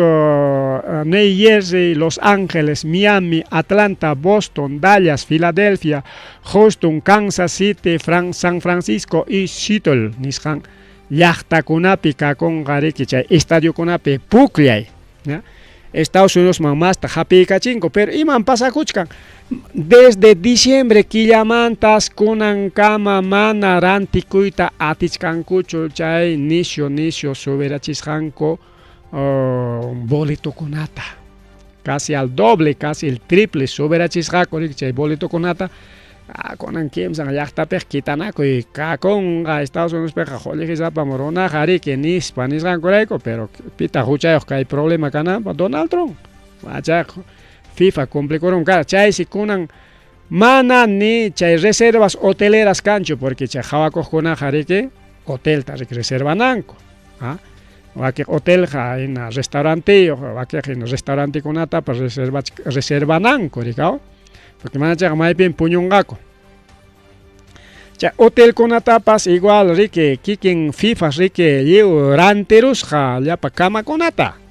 New Jersey, Los Ángeles, Miami, Atlanta, Boston, Dallas, Filadelfia, Houston, Kansas City, San Francisco y Seattle nisqan llaqtakunapi kakunqa riki chay estadiokunapi pukllay. ¿Ya? Estados Unidos masta hapiykachinko, pero iman pasakuchkan desde diciembre killamantas kunankama mana rantikuyta atichkankuchu chay nisyu nisyu subirachisqanku boletokunata, casi al doble, casi el triple subirachisqaku riki chay boletokunata. Kunan kimsan llaqtapiq kitanakuy kakunqa Estados Uniospiqa qullqisapa runaqa riki nispa nisqankurayku, pero pitaq huchayuq kay problema kananpaq? Donald Trump. Chayqa FIFA cumplikurun kara. Chaysi kunan mana ni chay reservas hoteleras kanchu, porque chay qhawakuqkunaqa riki hotelta riki reservananku. Wakiq hotelqa hina restaurantiyuq, wakiq hina restaurantekunatapas reservananku rikaw, porque mana chayqa maypin puñunqaku. Chay hotelkunatapas igual riki kikin FIFA riki lliw rantirusqa llapa kamakunata.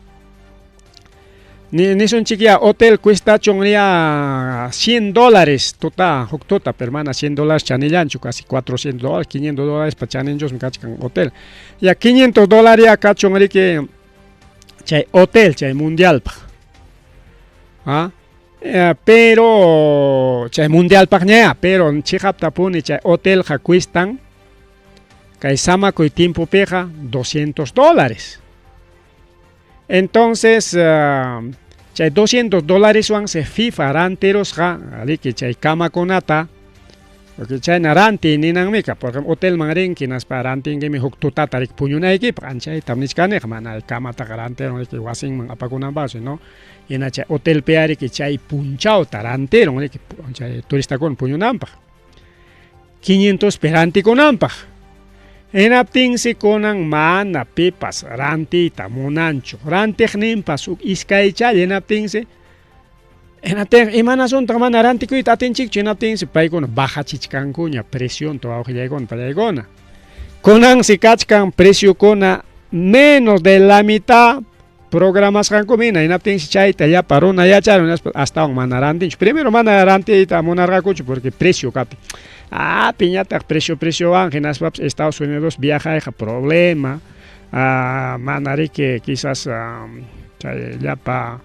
Nisunchikya hotel cuestachun ya $100 tuta, huk tuta, pero mana $100 chanillanchu, casi $400, $500 pa chaninchusmi kachkan hotel. Ya $500 ya kachun riki chay hotel, chay mundialpaq. Pero chay mundialpaqña, pero chiqaptapuni chay hotelqa cuestan kay samakuy tiempopiqa $200. Entonces, chay $200 wan se FIFA rantirusqa riki chay kamakunata, porque chayna ranti ninanmika, por ejemplo, hotelman rinki hinaspa rantinkimi huk tutata riki puñunaykipaq, anchaytam nichkaniqa, mana kamataqa rantirun riki wasinman apakunanpaq, sino hina chay hotelpi riki chay punchawta rantirun riki chay turistakuna puñunanpaq, 500 pi rantikunanpaq. Hinaptinsi kunan mana pipas rantiyta munanchu, rantiqninpas huk iskaychalla. Hinaptinsi, hinaptin imanasuntaq mana rantikuyta atinchikchu? Hinaptinsi paykuna bajachichkankuña presionta, wawqillaykuna pallaykuna. Kunansi kachkan preciokuna menos de la mitad programasqanku mina. Hinaptinsi chayta llapa runa yacharun, hinaspa astawan mana rantinchu. Primero mana rantiyta munarqakuchu porque precio kaptin. Piñataq precio preciowan, hinaspapas Estados Unidos viajayqa problema. Mana riki quizás chay llapa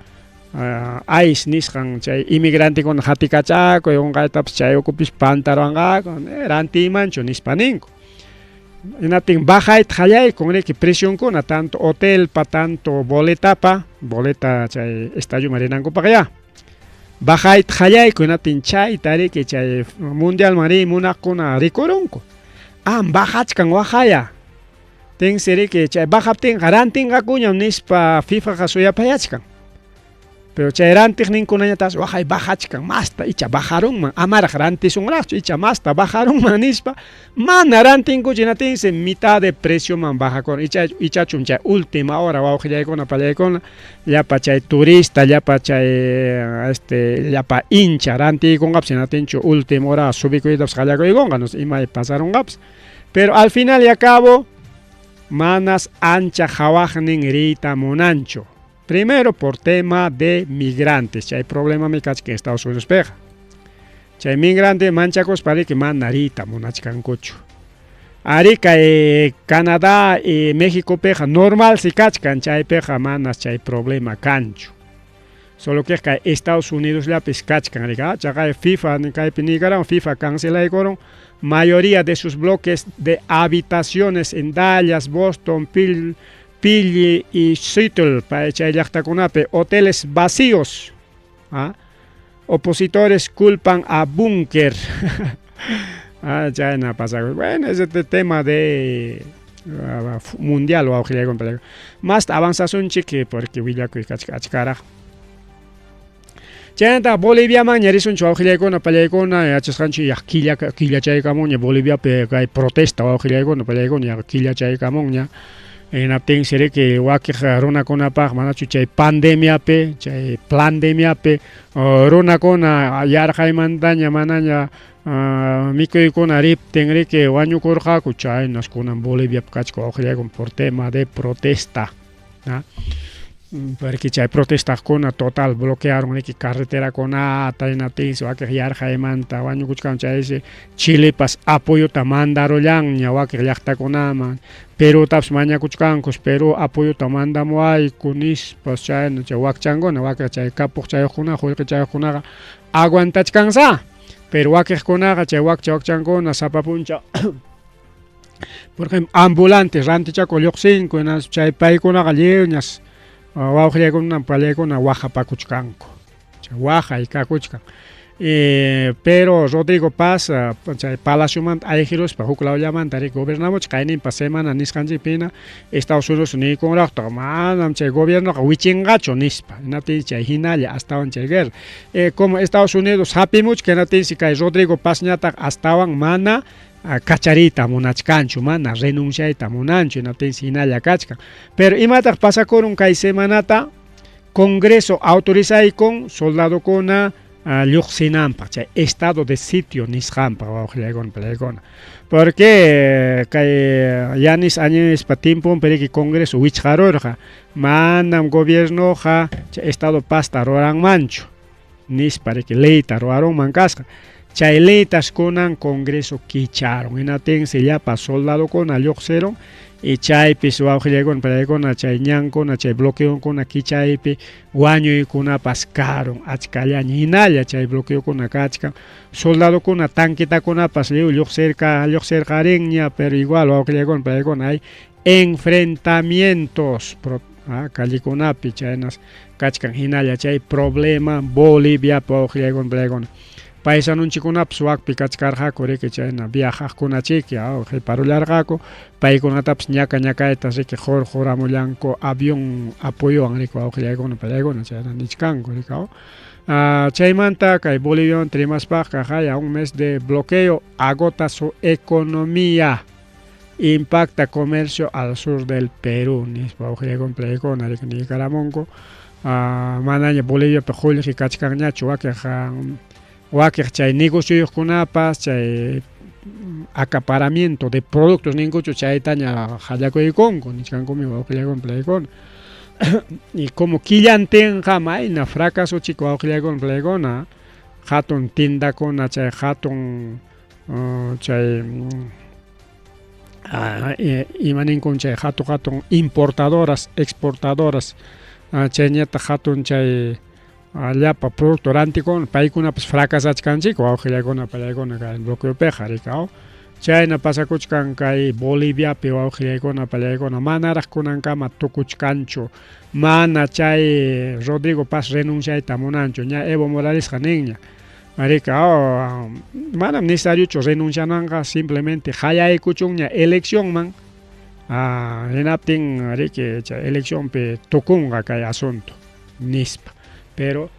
ICE nisqan chay inmigrantekuna hatikachakuy unqaytapas chay ukupis pantaruwanqaku, rantiymanchu nispa ninku. Hinaptin bajayta qallaykun riki presionkuna, tanto hotelpa, tanto boletapa, boleta chay estadioman rinankupaq ya. Bajayta qallayku, hinaptin chayta riki chay mundialman riy munaqkuna rikurunku. Bajachkan waqaya. Tinsi riki chay bajaptinqa rantinqakuñam nispa FIFAqa suyapayachkan. Pero chay rantiqninkunañataq waqay bajachkan masta icha bajarunman, amaraq rantisunraqchu icha masta bajarunman nispa mana rantinkuchu. Hinatinsi mitad de precioman bajakun. Icha ichachum chay última hora, wawqillaykuna pallaykuna, llapa chay turista, llapa chay llapa hincha rantiykunqapas, hinatinchu última hora subikuytapas qallakuykunqa, no sé imay pasarunqapas. Pero al final y al cabo manas ancha qhawaqnin riyta munanchu. Primero por tema de migrantes, chay problema mi kachkan Estados Unidos peja. Chay migrante manchakuspa riki mana riyta munachkankuchu. Ari kay Canadá y México peja normal si kachkan, chaypiqa manas chay problema kanchu. Solo que kay Estados Unidosllapis kachkan riki, chaqay FIFA kaypi niykaran FIFA cancelaykurun mayoría de sus bloques de habitaciones en Dallas, Boston, Philly y Seattle, chay llaqtakunapi hoteles vacíos. ¿Ah? Opositores culpan a búnker. Chayna pasakuy. Bueno, ese tema de mundial wawqillaykuna. Masta avanzasunchik porque willakuy achkaraq. Chaynata Boliviaman risunchik wawqillaykuna pallaykuna yachasqanchik yaq killa killachaykamunña Boliviapi kay protesta wawqillaykuna pallaykuna yaq killachaykamunña. Hinaptinsi riki wakiq runakunapaq manachu chay pandemiapi chay plandemiapi runakuna yarqaymantaña manaña mikuykuna riptin riki wañukurqaku chaynas kunan Boliviapi kachkan wawqillaykuna por tema de protesta. Porque chay protestaqkuna total bloquearon riki carreterakunata hinaptinsi wakiq yarqaymanta wañukuchkan chaysi Chilepas apoyota mandarullanña wakiq llaqtakunaman Perutapas mañakuchkankus Perú apoyota mandamuwayku nispas chayna chay wakchankuna wakiq chay kapuq chayuqkunaqa qullqi chayuqkunaqa aguantachkansa pero wakiqkunaqa chay wakcha wakchankuna sapa punchaw por ejemplo ambulantes rantichakuq lluqsinku hinaspa chay paykunaqa lliwñas wawqillaykuna pallaykuna waqapakuchkanku chay waqay kakuchkan. Pero Rodrigo Paz chay palaciomanta ayqiruspa huk lawllamanta riki gobernamuchka qayninpa semana nisqanchikpina Estados Unidos niykunraqtaq manam chay gobiernoqa wichinqachu nispa hinaptinsi chay hinalla astawan chay guerra. Como Estados Unidos hapimuchka hinaptinsi kay Rodrigo Pazñataq astawan mana kachariyta munachkanchu mana renunciayta munanchu hinaptinsi hinalla kachkan. Pero imataq pasakurun kay semanata Congreso autorizaykun soldadokuna lluqsinanpaq chay estado de sitio nisqanpaq wawqillaykuna pallaykuna. Porque kay Yanis Añezpa tiemponpi riki Congreso wichqarurqa manam gobiernoqa chay estado pazta ruranmanchu nispa riki leyta ruwarunman kasqa. Chay leytas kunan Congreso kicharun hinaptinsi llapa soldadokuna lluqsirun y chaypis wawqillaykuna pallaykuna chay ñankuna chay bloqueokuna kichaypi wañuykunapas karun achkallaña hinalla chay bloqueokuna kachkan soldadokuna tanquetakunapas lliw lluqsirqarinña pero igual wawqillaykuna pallaykuna hay enfrentamientos callekunapi chaynas kachkan hinalla chay problema Boliviapi wawqillaykuna pallaykuna. Paisanunchikkunapas wakpi kachkarqaku riki chayna viajaqkunachiki qiparullarqaku paykunatapas ñaka ñakayta riki qurquramullanku avión apoyowan riki wawqillaykuna pallaykuna chayna nichkanku riki. Chaymanta kay Boliviamanta rimaspaqqa haya un mes de bloqueo agota su economía impacta comercio al sur del Perú nispa wawqillaykuna pallaykuna riki niykaramunku manaña Boliviapi qullqi kachkanñachu wakiq wakiq chay negocioyuqkunapas chay acaparamiento de productos ninkuchu chaytaña qallakuykunku nichkankumi wawqillaykuna pallaykuna. Y como killantinqa mayna fracasochik wawqillaykuna pallaykuna hatun tiendakuna chay hatun chay imaninkun chay hatun hatun importadoras exportadoras chayñataq hatun chay llapa producto rantikuna paykunapas fracasachkanchik wawqillaykuna pallaykuna kay bloqueopiqa riki. Chayna pasakuchkan kay Boliviapi wawqillaykuna pallaykuna manaraq kunankama tukuchkanchu mana chay Rodrigo Paz renunciayta munanchu ña Evo Moralesqa ninña riki manam necesariochu renunciananqa simplemente qayaykuchunña eleccionman hinaptin riki chay eleccionpi tukunqa kay asunto nispa. Pero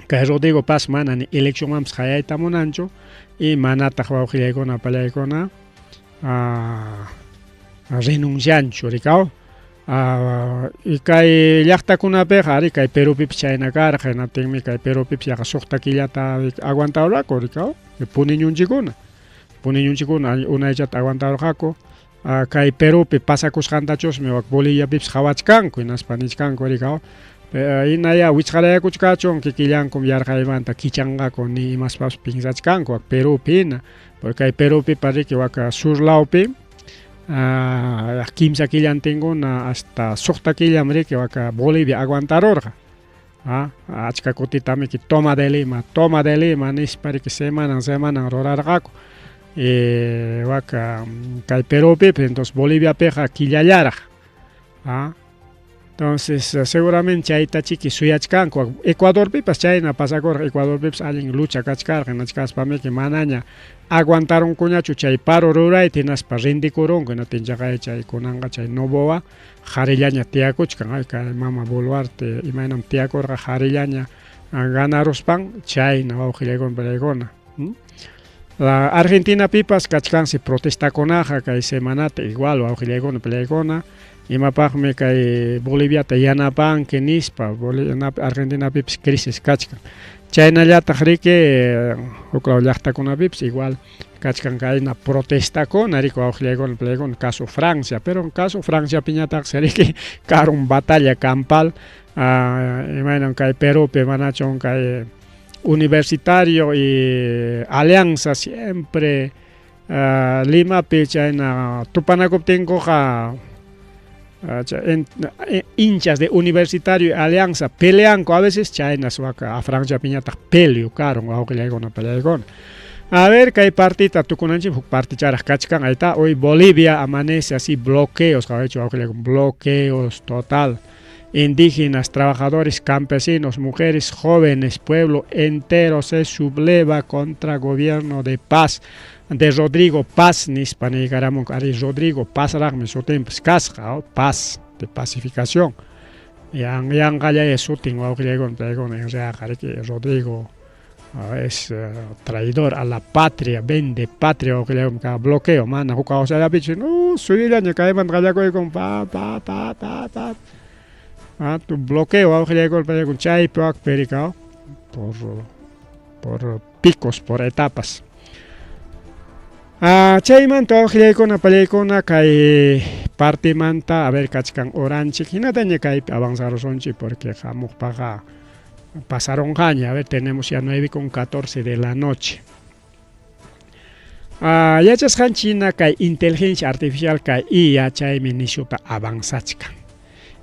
kay Rodrigo Paz mana ni eleccionmanpas qayayta munanchu y manataq wawqillaykuna pallaykuna renuncianchu riki. Y kay llaqtakunapiqa ari kay Perupipas chayna karqa hinaptinmi kay Perupipas yaqa suqta killata aguantarqaku riki puniñunchikkuna puniñunchikkuna unaychata aguantarqaku kay Perupi pasakusqantachusmi wak Boliviapipas qhawachkanku hinaspa nichkanku riki. Hinaya wichqarayakuchkachun kikillankum yarqaymanta kichanqaku ni imaspapas pinsachkanku wak Perupi hina porque kay Perupipa riki wak sur lawpi kimsa killantinkuna hasta suqta killam riki wak Bolivia aguantarurqa. Ah, achka kutitamiki toma de Lima, toma de Lima nispa riki semanan semanan rurarqaku. Y waka kay Perúpipas, entonces Boliviapiqa killallaraq. Ah, entonces seguramente chaytachiki suyachkanku. Ecuadorpipas chayna pasakurqa, Ecuadorpipas allin lucha kachkarqa, hinachkaspamiki manaña aguantarunkuñachu chay paro rurayta hinaspa rindikurunku, hinaptin chaqay chay kunanqa chay Noboa qarillaña tiyakuchkan, ay kay mama Boluarte imaynam tiyakurqa qarillaña ganaruspan chayna wawqillaykuna pallaykuna. La Argentinapipas kachkansi protestakunaqa kay semanata igual wawqillaykuna pallaykuna, imapaqmi kay Boliviata yanapanki nispa, Argentinapipas crisis kachkan. Chaynallataq riki huklaw llaqtakunapipas igual kachkan kayna protestakuna riki wawqillaykuna pallaykuna, caso Francia, pero caso Franciapiñataqsi riki karun batalla campal, imaynam kay Perupi manachun kay universitario y Alianza siempre Limapi chayna tupanakuptinkuqa hinchas de Universitario y Alianza peleanku a veces, chaynas waka Franciapiñataq peleo karun wawqillaykuna pallaykuna. A ver, kay partita tukunanchik huk particharaq kachkan, ahí está, hoy Bolivia amanece así, bloqueos, qawaychu wawqillaykuna, bloqueos total. Indígenas, trabajadores, campesinos, mujeres, jóvenes, pueblo entero se subleva contra gobierno de paz de Rodrigo Paz, nispa niykaramunku, ari Rodrigo Pazraqmi sutinpas kasqa, paz, de pacificación. Yan yanqallaya sutin wawqillaykuna paykuna en realidad riki Rodrigo es traidor a la patria, vende patria wawqillaykuna ka bloqueo, mana huk kawsallapichu, no suyullaña kaymanta qallakuykun pa pa pa pa pa. Ah, tu bloqueo wawqillaykuna paykuna chaypi wak pericao por picos, por etapas. Ah, chaymanta wawqillaykuna pallaykuna kay partimanta a ver kachkan horanchik hinataña kaypi avanzarusunchik porque hamuqpaqa pasarunqaña, a ver tenemos ya 9:14 de la noche. Ah, yachasqanchik hina kay inteligencia artificial kay IA chaymi nishuta avanzachkan.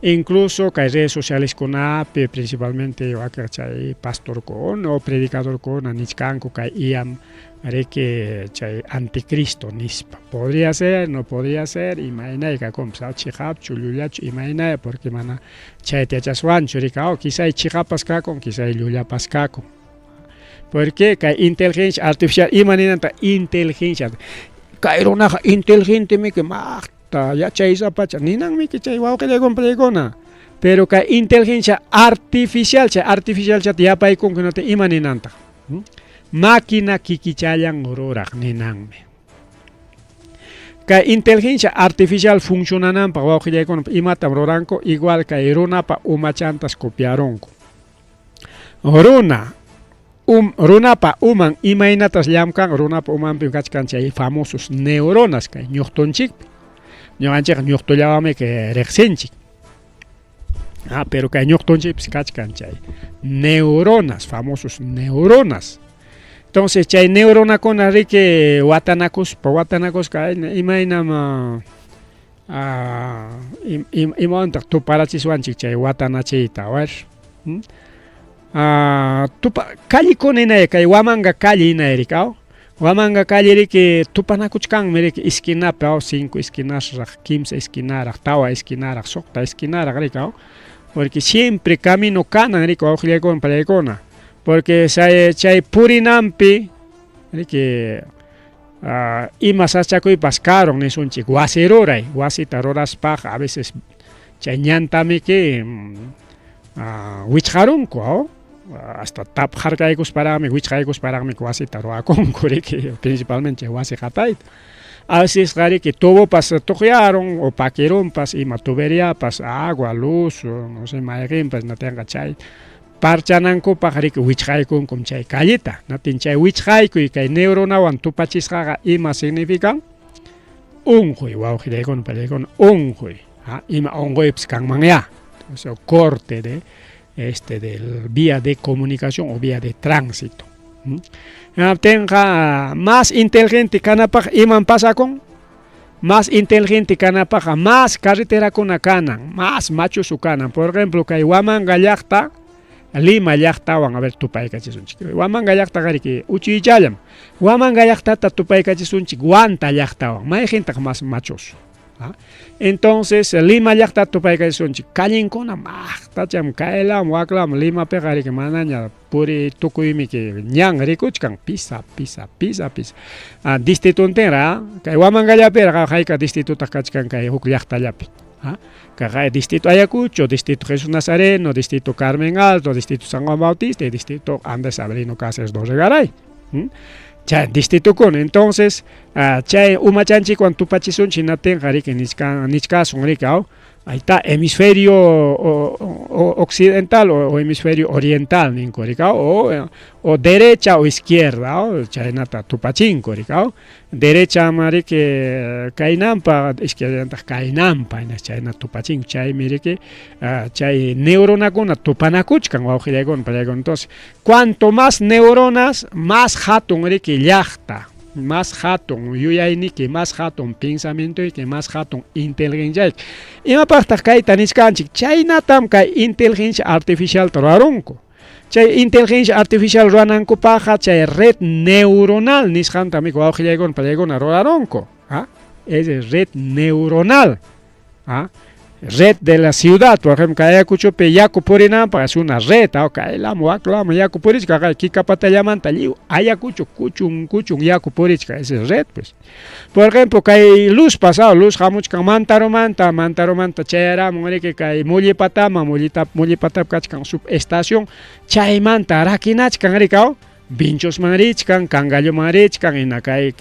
Incluso kay redes socialeskunapi principalmente waka chay pastorkuna o predicadorkuna nichkanku kay IAm riki chay anticristo nispa. Podría ser, no podría ser, imaynay kakunpas, chiqapchu, llullachu, imaynay, porque mana chayta yachaswanchu riki, quizá chiqapas kakun, quizá llullapas kakun. Porque kay inteligencia artificial ima ninanta inteligencia, kay runaqa inteligentemi maqta yachaysapacha ninanmiki chay wawqillaykuna pallaykuna. Pero kay inteligencia artificial, chay artificial chata yapaykunku ima ninantaq? Máquina kikichallan ruraq ninanmi. Kay inteligencia artificial funcionananpaq wawqillaykuna imatam ruranku? Igual kay runapa umachantas copiarunku. Runa runapa uman imaynatas llamkan, runapa umanpi kachkan chay famosos neuronas kay ñuqtunchikpi. Ñuqanchikqa ñuqtullawanmi riqsinchik. Ah, pero kay ñuqtunchikpis kachkan chay neuronas, famosos neuronas. Entonces chay neuronakuna riki watanakuspa, watanakuspa imaynam imawantaq tuparachiswanchik chay watanachiyta, a ver. Tupa callikuna hinaya kay Huamanga calle hinaya riki, aw? Huamanga calle riki tupanakuchkanmi riki esquinapi, aw, 5 esquinasraq, 3 esquinaraq, 4 esquinaraq, 6 esquinaraq riki, aw? Porque siempre camino kanan riki wawqillaykuna pallaykuna. Porque chay purinanpi riki ima sasachakuypas karun nisunchik wasi ruray, wasita ruraspaqa a veces chay ñantamiki wichqarunku, aw? Hasta tap harkaykusparaqmi, wichqaykusparaqmi wasita ruwakunku riki, principalmente wasi qatayta. A veces riki tubopas tuqyarun o pakirunpas ima tuberiapas, agua, luz, no sé, mayqinpas natinqa chay parchanankupaq riki wichqaykunkum chay calleta. Natin chay wichqaykuy kay neuronawan tupachisqaqa ima significan? Unquy, wawqillaykuna pallaykuna, unquy. Ima unquypas kanmanya. O sea, corte de del vía de comunicación o vía de tránsito. Hinaptinqa más inteligente kanapaq imam pasakun? Más inteligente kanapaqqa más carreterakuna kanan, más machusu kanan. Por ejemplo, kay Huamanga llaqta Lima llaqtawan, a ver, tupaykachisunchik. Huamanga llaqtaqa riki uchuychallam. Huamanga llaqtata tupaykachisunchik Huanta llaqtawan. Mayqintaq mas machos? Entonces, Lima llaqtata tupaykachisunchik. Callenkuna maqtacham, kaylam, waklam, Limapiqa riki manaña puri tukuymiki ñan rikuchkan, pisa, pisa, pisa, pisa. Distrituntinra, kay Huamangallapirqa hayka distritutaq kachkan kay huk llaqtallapi. Kay distrito Ayacucho, distrito Jesús Nazareno, distrito Carmen Alto, distrito San Juan Bautista y distrito Andrés Avelino Cáceres Dorregaray. Chay distritukuna. Entonces, chay umachanchikwan tupachisunchik hinaptinqa riki nichkasun riki, aw? Ahí está, hemisferio occidental o hemisferio oriental ninku riki, o derecha o izquierda, chaynata tupachinku riki, derecha riki kaynampa, izquierdantaq kaynampa, chayna tupachinku, chaymi riki chay neuronakuna tupanakuchkan wawqillaykuna pallaykuna. Entonces, cuanto más neuronas, más hatun riki llaqta, más hatun yuyayniki, más hatun pensamientoyki, más hatun inteligenciayki. Imapaqtaq kayta nichkanchik? Chaynatam kay inteligencia artificialta ruwarunku. Chay inteligencia artificial ruwanankupaqqa chay red neuronal nisqanta wawqillaykuna pallaykuna ruwarunku. Es red neuronal. Red de la ciudad, por ejemplo, kay Ayacuchopi yaku purinanpaq es una red, kaylam waklam yaku purichka, Kikapatallamanta lliw Ayacucho kuchun kuchun yaku purichka, esa es red, pues. Por ejemplo, kay luz pasado, luz hamuchkan Mantaromanta, Mantaromanta chayaramun riki kay Mullipatama, Mullipatap kachkan subestación, chaymanta rakinachkan riki, Vinchosman richkan, Cangalloman richkan, hina kay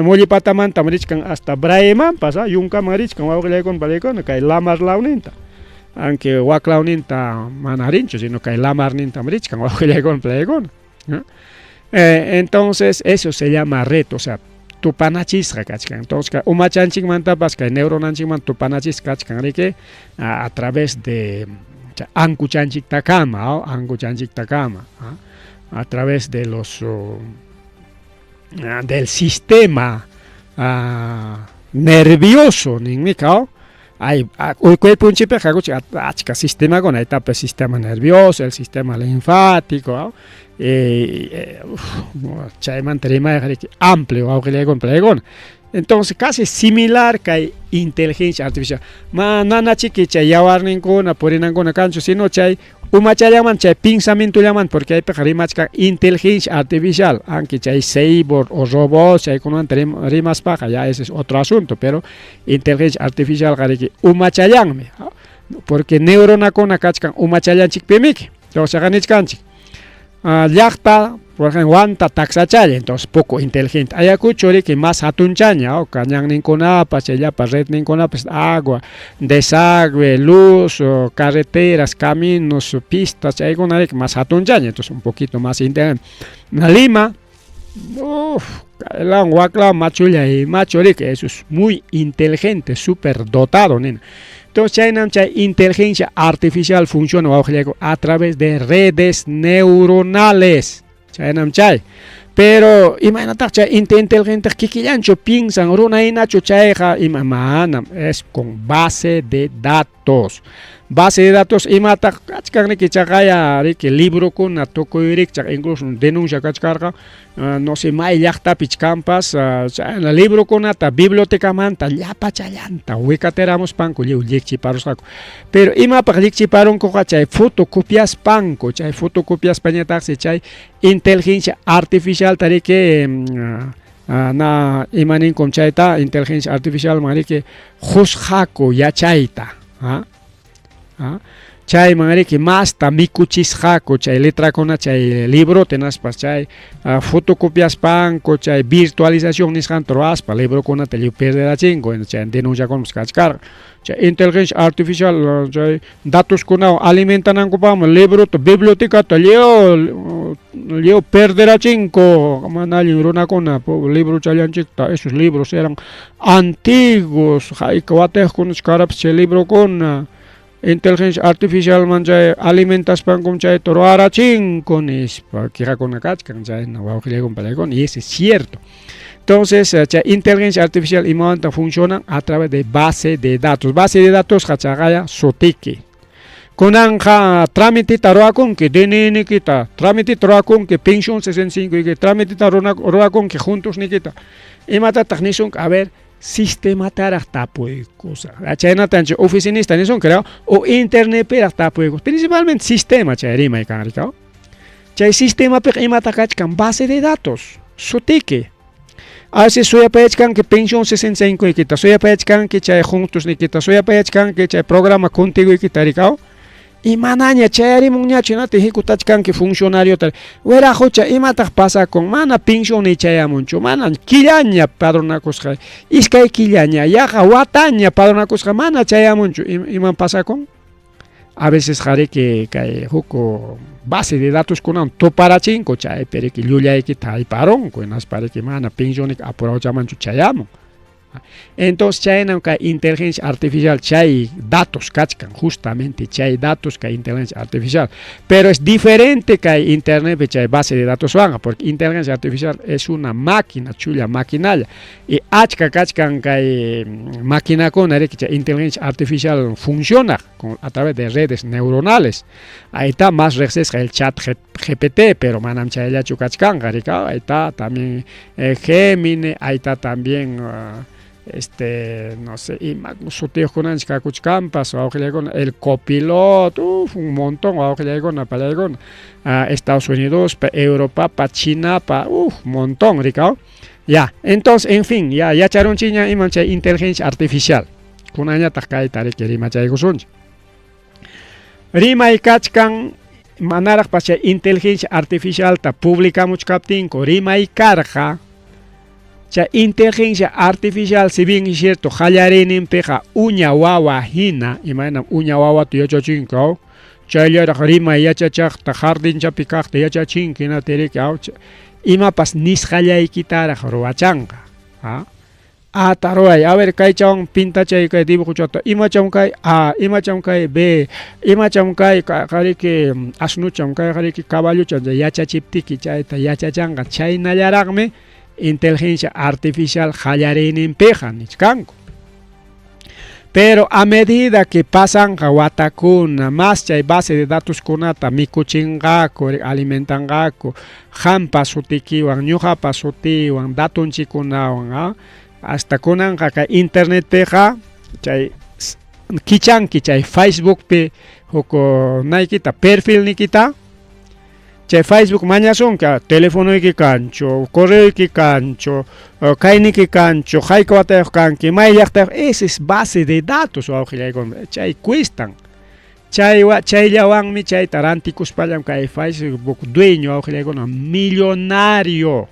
Mullipatamantam richkan hasta Braemanpas, Yunkaman richkan, wawqillaykuna pallaykuna, kay lamar lawninta. Aunque wak lawninta mana rinchu, sino kay lamarnintam richkan, wawqillaykuna pallaykuna. Entonces, eso se llama red, o sea, tupanachisqa kachkan. Entonces, umachanchikmantapas kay neuronanchikman tupanachisqa kachkan riki a través de ankuchanchiktakama, ankuchanchiktakama, a través de los del sistema nervioso ninmika. Hay cuerponchikpiqa achka sistemakuna, etapa el sistema nervioso, el sistema linfático, chaymanta rimayqa riki amplio wawqillaykuna pallaykuna. Entonces, casi similar kay inteligencia artificial. Ma nanachiki chay yawarninkuna purinankuna kanchu, sino chay umachallaman, chay pensamientollaman, porque aypiqa rimachkan inteligencia artificial, aunque chay cyborg o robot chaykunamanta rimaspaqa ya ese es otro asunto, pero inteligencia artificial riki umachallanmi, porque neuronakuna kachkan umachallanchikpimiki. Entonces, nichkanchik llaqta, por ejemplo, Huanta taksachalla, entonces poco inteligente. Ayacucho riki más hatunchaña, cañanninkunapas, chayllapa redninkunapas, agua, desagüe, luz, carreteras, caminos, pistas, chaykuna riki más hatunchaña, entonces un poquito más inteligente. Lima, uff, kaylawan waklawan machulla y macho riki, eso es muy inteligente, súper dotado, nena. Entonces, chaynam chay inteligencia artificial funciona a través de redes neuronales. Chaynam chay. Pero imaynataq chay inteligente kikillanchu piensan runa hinachu chayqa ima manam, es con base de datos. Base de datos imataq kachkan riki chaqaya riki librokuna tukuy rikchaq, incluso denuncia kachkarqa, no sé may llaqtapi chkanpas, chayna librokunata bibliotecamanta llapachallanta wikateramuspanku lliw llikchiparusqaku. Pero imapaq llikchiparunkuqa chay fotocopiaspanku, chay fotocopiaspañataqsi chay inteligencia artificialta riki na imaninkum chayta inteligencia artificialman riki qusqaku yachayta. Chayman riki masta mikuchisqaku chay letrakuna chay librote naspas chay fotocopiaspanku chay virtualización nisqanta ruwaspa librokunata lliw perderachinku, chay denunciakunapas kachkarqa. Chay inteligencia artificial chay datoskunawan alimentanankupaqmi librota bibliotecata lliw lliw perderachinku mana allin runakuna librochallanchikta. Esos libros eran antiguos, hayka watayuqkunachu karapas chay librokuna. Inteligencia artificialman chay alimentaspankum chayta ruwarachinku nispa quejakuna kachkan chayna wawqillaykuna pallaykuna, y eso es cierto. Entonces, chay inteligencia artificial imawanta funcionan a través de base de datos. Base de datos chaqaya sutiki. Kunanqa tramitita ruwakunki DNInikita, tramitita ruwakunki pensión 65 tramitita ruwakunki juntusnikita. Imatataq nisunki? A ver, sistemataraq tapuykusa. Chaynatanchu oficinista nisunki, creo, o internetpiraq tapuykus. Principalmente sistema chay rimay kan, rikaw. Chay sistemapiqa imata kachkan? Base de datos, sutiki. Así suyapayachkanki pensión 65 suyapayachkanki chay juntusnikita, suyapayachkanki chay programa contigoykita, rikaw. Y manaña chayarimunñachu hinata ejecutachkanki funcionariota. Wiraqucha, imataq pasakun? Mana pensión ni chayamunchu, mana killaña padronakusqa, iskay killaña, yaqa wataña padronakusqa, mana chayamunchu. Imam pasakun? A veces qariki kay huk base de datos kunan tuparachinku, chaypi riki llullaykita hayparunku, hinaspa riki mana pensionika apurawchamanchu chayamun. Entonces chaynam kay inteligencia artificial chay datos kachkan, justamente chay datos kay inteligencia artificial. Pero es diferente kay internetpi chay base de datos wanqa, porque inteligencia artificial es una máquina, chulla maquinalla. Y achka kachkan kay maquinakuna riki chay inteligencia artificial funciona a través de redes neuronales. Ahí está más riqsisqa el chat GPT, pero manam chayllachu kachkanqa, rika. Ahí está también Gemini, ahí está también no sé, ima sutiyuqkunanchik kakuchkanpas, wawqillaykuna, el copiloto, uf, un montón wawqillaykuna, pallaykuna, Estados Unidos, pa, Europa, pa, China, pa, uf, montón, rikaw. Ya, entonces, en fin, ya yacharunchikña imam chay inteligencia artificial. Kunañataq kayta riki rimachaykusunchik. Rimay kachkan manaraqpas chay inteligencia artificialta publicamuchkaptinku, rimay karqa chay inteligencia artificial, si bien es cierto, qallariyninpiqa uña wawa hina, imaynam uña wawata yachachinki, chayllaraq rimay yachachaqta, jardinchapi kaqta yachachinki, hinata riki, imapas nisqallaykitaraq ruwachanqa. Ata ruway, a ver, kaychawan pintachay kay dibujochata, imacham kay A, imacham kay B, imacham kay qariki asnucham kay qariki caballucham, yachachiptiki chayta yachachanqa. Chaynallaraqmi inteligencia artificial qallariyninpiqa nichkanku. Pero a medida que pasanqa watakuna, más chay base de datos kunata mikuchinqaku, alimentanqaku, qampa sutikiwan, ñuqapa sutiwan, datunchikunawan, hasta kunanqa kay internetpiqa chay kichanki chay Facebookpi huk naykita, perfilnikita, chay Facebook mañasunki telefonoyki kanchu, correoyki kanchu, kayniki kanchu, hayka watayuq kanki, may llaqtayuq, esa es base de datos, wawqillaykuna, chay cuestan. Chayllawanmi chayta rantikuspallam kay Facebook dueño wawqillaykuna millonario.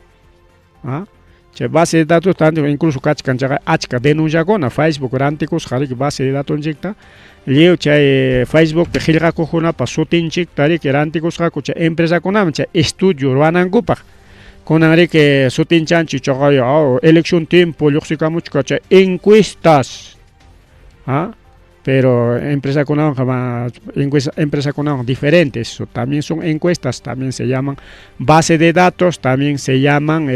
Chay base de datos tanto incluso kachkan chayqa achka denunciakuna Facebook rantikusqa riki base de datonchikta, lliw chay Facebookpi qillqakuqkunapa sutinchikta riki rantikusqaku chay empresakunaman chay estudio ruwanankupaq. Kunan riki sutinchanchik chaqay elección tiempo lluqsikamuchka chay encuestas. Pero empresakunawanqa empresakunawan diferentes, también son encuestas, también se llaman base de datos, también se llaman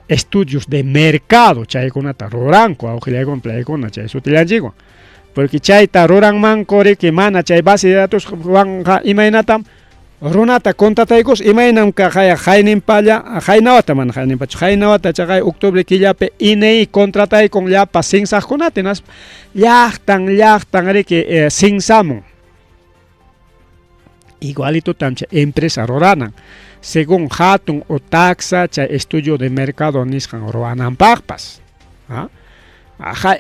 estudios de mercado, chaykunata ruranku awqillaykuna playkuna chay sutillanchikwan. Porque chayta ruranmanku riki mana chay base de datos wanqa imaynatam runata contrataykus, imaynam kaqaya hayninpalla, haynawata mana hayninpachu, haynawata chaqay octubre killapi INEI contrataykun llapa censaqkunata, hinaspa llaqtan llaqtan riki censamun. Igualito chay empresa ruranan, según hatun o taxa chay estudio de mercado nisqan ruwananpaqpas.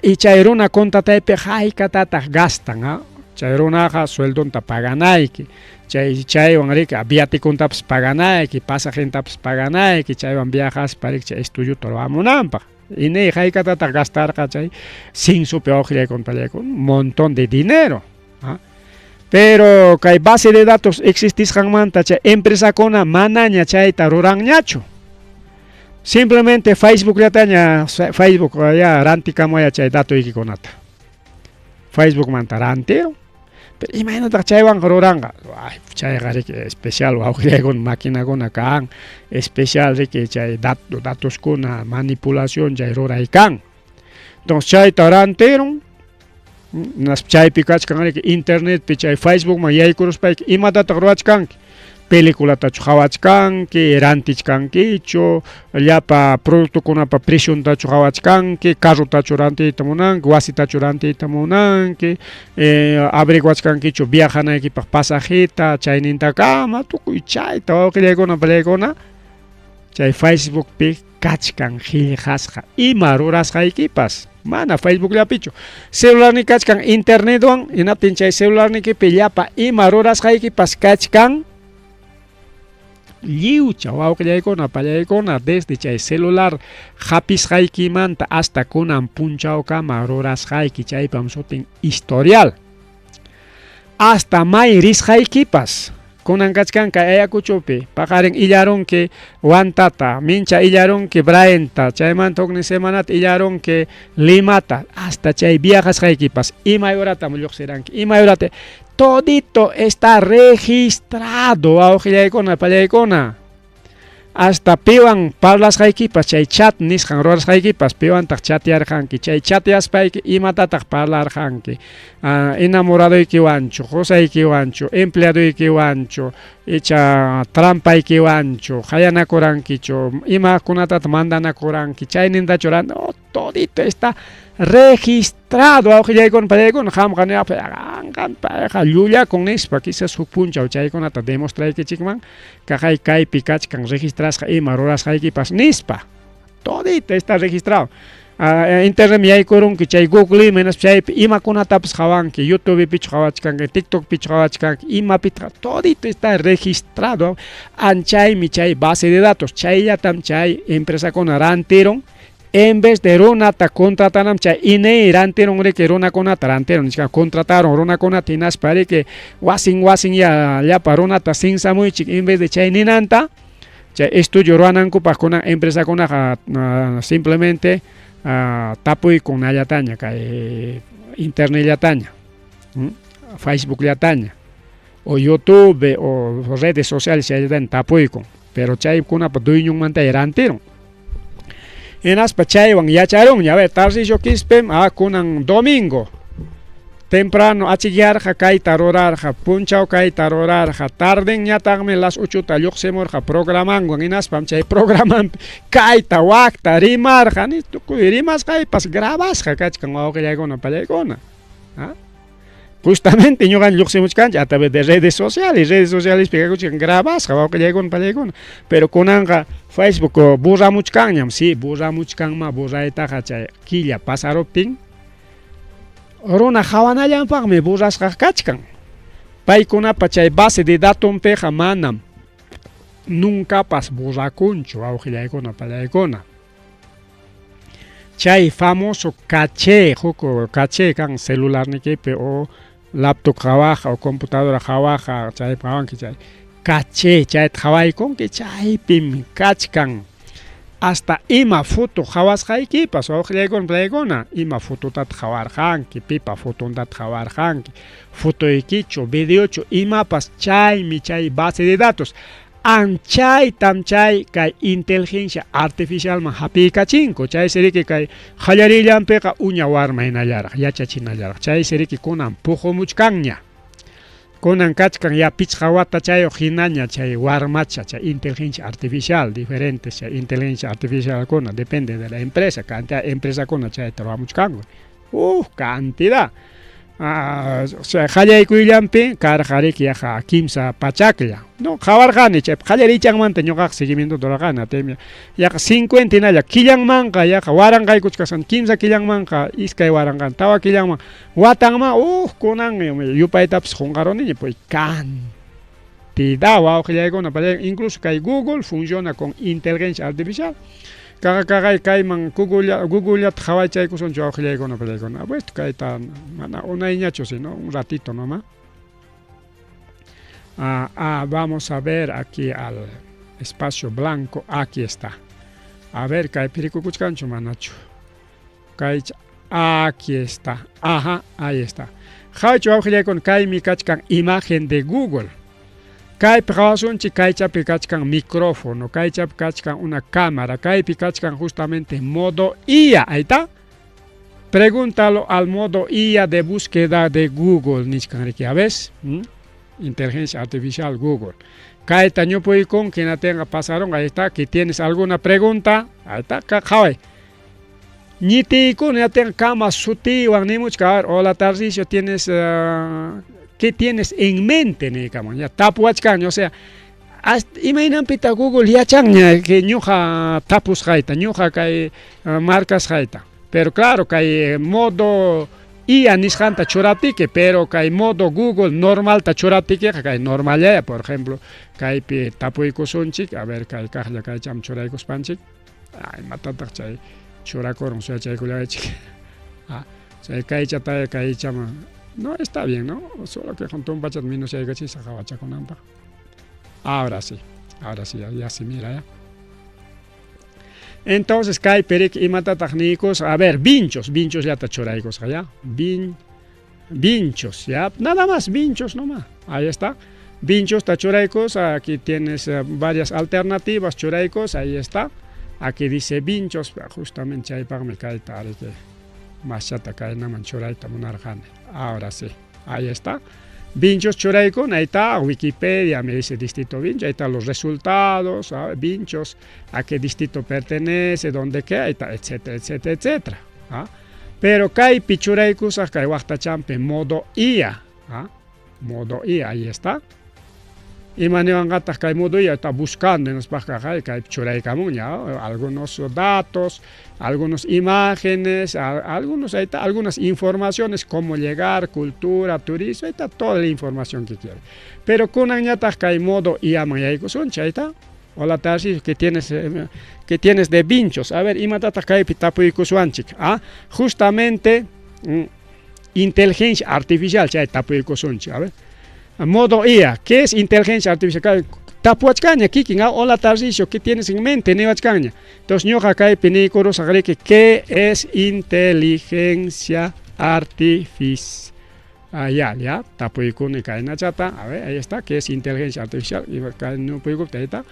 Y chay runa contrataypi haykatataq gastan, chay runaqa sueldonta paganayki, chay chaywan riki viatikuntapas paganayki, pasajentapas paganayki, chaywan viajaspa riki chay estudiota ruwamunanpaq. INEI haykatataq gastarqa chay censopi wawqillaykuna, un montón de dinero. Pero kay base de datos existisqanmanta chay empresakuna manaña chayta ruranñachu. Simplemente Facebook llataña, Facebook ya rantikamuya chay datoykikunata. Facebookmanta rantiro. Pero imaynataq chaywanqa ruranqa? Ay, chayqa riki especial wawqillaykuna maquinakuna kan, especial riki chay datoskuna manipulación chay ruray kan. Entonces chayta rantirun. Chaypi kachkan riki internetpi chay Facebookman yaykuruspayki imatataq ruwachkanki? Peliculatachu qhawachkanki, rantichkankichu, llapa productokunapa preciontachu qhawachkanki, carrotachu rantiyta munanki, wasitachu rantiyta munanki, averiguachkankichu viajanaykipaq pasajeta, chaynintakama tukuy chayta wawqillaykuna palaykuna chay Facebookpi kachkan qillqasqa ima rurasqaykipas mana Facebookllapichu celularni kachkan internetwan hinaptin chay celularnikipi llapa ima rurasqaykipas kachkan lliwcha wawqillaykuna pallaykuna desde chay celular hapisqaykimanta hasta kunan punchawkama rurasqayki chaypam sutin historial hasta may risqaykipas kunan kachkan kay Ayacuchopi paqarin illarunki Huantata, mincha illarunki Braenta, chaymanta huknin semanata illarunki Limata, hasta chay viajasqaykipas imay horatam lluqsiranki, imay horata todito está registrado wawqillaykuna pallaykuna. Hasta piwan parlasqaykipas chay chat nisqan rurasqaykipas piwantaq chatearqanki chay chateaspayki imatataq parlarqanki enamoradoykiwanchu qusaykiwanchu empleadoykiwanchu icha trampaykiwanchu qayanakurankichu imakunatataq mandanakuranki chaynintachu oh, todito está registrado wawqillaykuna pallaykuna qamqa niwaq payqa llullakun nispa quizás huk punchaw chaykunata demostraykichikman kaqay kaypi kachkan registrasqa ima rurasqaykipas nispa todito está registrado internet yaykurunki chay Google hinaspa chaypi imakunatapas qhawanki YouTubepichu qhawachkanki TikTokpichu qhawachkanki imapitaq todito está registrado anchaymi chay base de datos chayllatam chay empresakuna rantirun en vez de runata contratanam chay INEI rantirun riki runakunata rantirun nichkan contrataron runakunata hinaspa riki wasin wasin ya llapa runata sinsamuychik en vez de chay ninanta chay estudio ruwanankupaq kunan empresakunaqa simplemente tapuykun nallataña kay internetllataña Facebookllataña o YouTube o redes sociales chayllataña tapuykun pero chaykunapa dueñonmanta rantirun hinaspa chaywan yacharunña a ver Tarcisio Quispem kunan domingo temprano achikyarqa kayta rurarqa punchaw kayta rurarqa tardenñataqmi las 8ta lluqsimurqa programanwan hinaspam chay programanpi kayta wakta rimarqa ni tukuy rimasqaypas grabasqa kachkan wawqillaykuna pallaykuna justamente ñuqan lluqsimuchkanchik a través de redes sociales redes socialespi kakuchkan grabasqa wawqillaykuna pallaykuna pero kunanqa Facebook borramuchkanñam sí borramuchkanma borraytaqa chay killa pasaruptin runa qawanallanpaqmi borrasqa kachkan paykunapa chay base de datonpiqa manam nuncapas borrakunchu wawqillaykuna pallaykuna chay famoso caché huk caché kan celularnikipi o laptop qhawaqa o computadora qhawaqa chaypi qhawanki chay caché chayta qhawaykunki chaypim kachkan hasta ima foto qhawasqaykipas wawqillaykuna pallaykuna ima fototataq qhawarqanki pipa fotontataq qhawarqanki fotoykichu videochu imapas chaymi chay base de datos anchaytam chay kay inteligencia artificialman hapiykachinku chaysi riki kay qallarillanpiqa uña warma hinallaraq yachachinallaraq chaysi riki kunan puqumuchkanña kunan kachkan ya pichqa watachayuq hinaña chay warmacha chay inteligencia artificial diferentes chay inteligencia artificialkuna depende de la empresa cantidad empresakuna chayta ruwamuchkanku cantidad o sea qallaykuyllapi karqa riki yaqa kimsa pachaklla no qhawarqani chay qallariychanmanta ñuqaqa seguimiento rurarqani ataymi yaqa 50 hinalla killanmanqa yaqa waranqaykuchkasqan kimsa killanmanqa iskay waranqan tawa killanman watanman kunan yupaytapas qunqaruniña pues cantidad wawqillaykuna incluso kay Google funciona con inteligencia artificial kaqa kaqay kayman Google Googlellata qhawaychaykusunchu wawqillaykuna pallaykuna bueno kayta mana unayñachu sino un ratito nomás vamos a ver aquí al espacio blanco aquí está a ver kaypi rikukuchkanchu manachu kay aquí está ajá ahí está qhawaychu wawqillaykuna kaymi kachkan imagen de Google kaypi qhawasunchik kaychapi kachkan micrófono kaychapi kachkan una cámara kaypi kachkan justamente modo IA ahí está. Pregúntalo al modo IA de búsqueda de Google nichkan riki, a ves? Inteligencia artificial Google. Kayta ñupuykunki hinatinqa pasarunqa, ahí está, que tienes alguna pregunta, ahí está, qhaway. Ñitiykuna hinatinqa kama sutiwan nimuchka, a ver, hola Tarcisio, tienes, ¿qué tienes en mente? Niykamun, ya tapuwachkanña, o sea, imaynanpitaq Google yachanña que ñuqa tapusqayta, ñuqa kay marcasqayta. Pero claro, kay modo IA nisqanta churaptiki, pero kay modo Google normalta churaptikiqa kay normallaya, por ejemplo, kaypi tapuykusunchik, a ver, kay kaqlla kaycham churaykuspanchik, imatataq chay churakurun suyachaykullaychik. Chay kaychataya kaychaman, no, está bien, ¿no? Solo que con tumpachata menos yaykachisaq hawachakunanpaq. Ahora sí, ahora sí, ya, ya se mira, ya. Entonces, kaypi riki imatataq niykusqa, a ver, vinchos, vinchosllata churaykusqa, ya, vinchos, ya, nada más, vinchos nomás, ahí está. Vinchosta churaykusqa, aquí tienes varias alternativas, churaykusqa, ahí está. Aquí dice vinchos, justamente chaypaqmi kayta riki maschata kaynaman churayta munarqani. Ahora sí, ahí está. Vinchos churaykuna, ahí está, Wikipedia me dice distrito Vincho, ahí están los resultados, Vinchos, a qué distrito pertenece, dónde queda, ahí está, etcétera, etcétera, etcétera. ¿Ah? Pero kaypi churaykusaq kay waqtachampi modo IA, ¿ah? Modo IA, ahí está. Imaniwanqataq kay modo IA está buscando hinaspaqqa kaypi churaykamunña, ¿ah? Algunos datos, algunas imágenes, algunos, ahí está, algunas informaciones, cómo llegar, cultura, turismo, ahí está toda la información que quiere. Pero kunanñataq kay modo IA man yaykusunchik, ahí está. Hola Tarcisio, ¿qué tienes de vinchos? A ver, imatataq kaypi tapuykusunchik, ¿ah? Justamente, inteligencia artificial, chay tapuykusunchik, a ver. Modo IA, ¿qué es inteligencia artificial? Tapuachkaña, kikin, ah, hola Tarcisio, ¿qué tienes en mente? Niwachkaña. Entonces, ñuqa kaypi niykurusaq riki, ¿qué es inteligencia artificial? Ah, ya, ya, tapuykuni kaynachata, a ver, ahí está, ¿qué es inteligencia artificial? Y kay ñupuykupta, ahí está.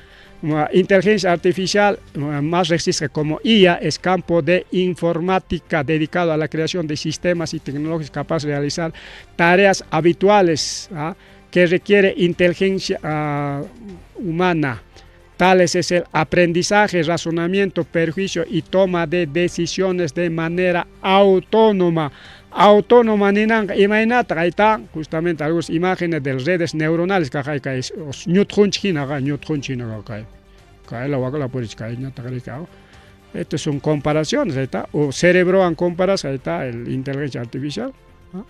Inteligencia artificial, más resiste como IA, es campo de informática dedicado a la creación de sistemas y tecnologías capaces de realizar tareas habituales, ¿ah?, que requiere inteligencia humana. Tales es el aprendizaje, razonamiento, perjuicio y toma de decisiones de manera autónoma. Autónoma ninanqa imaynataq, ahí está justamente algunas imágenes de redes neuronales que hay que es ñutqunchik hina, ñutqunchik hina kay. Kay la wakla purich kay ñataq riki, ah. Estas son comparaciones, ahí está. O cerebro en comparación, ahí está el inteligencia artificial. ¿Ah?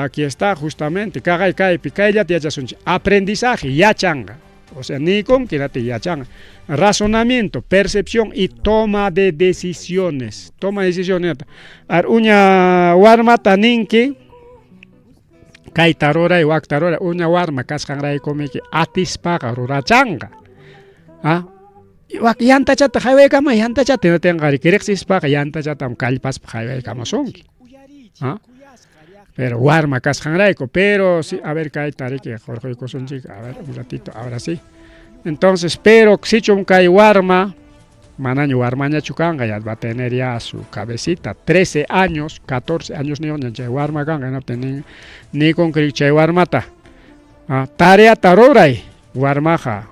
Aquí está justamente, kaqay kaypi, kayllata yachasunchik. Aprendizaje, yachanqa. O sea, nikun kinati yachanqa. Razonamiento, percepción y toma de decisiones. Toma de decisiones. Ar uña warmata ninki, kayta ruray, wakta ruray, uña warma kasqanraykumiki atispaqa rurachanqa. ¿Ah? Wak yantachata haywaykama, yantachata hinatinqa riqsispaqa yantachatam kallpaspa haywaykamusunki. ¿Ah? Pero warma kasqanrayku, pero sí, a ver kayta riki hurquykusunchik, a ver un ratito, ahora sí. Entonces, pero sichum kay warma, manaña warmañachu kanqa, ya va a tener ya su cabecita, 13 años, 14 años ni chay warma kanqa, hinaptin ni con chay warmata. Ah, tareata ruray, warmaqa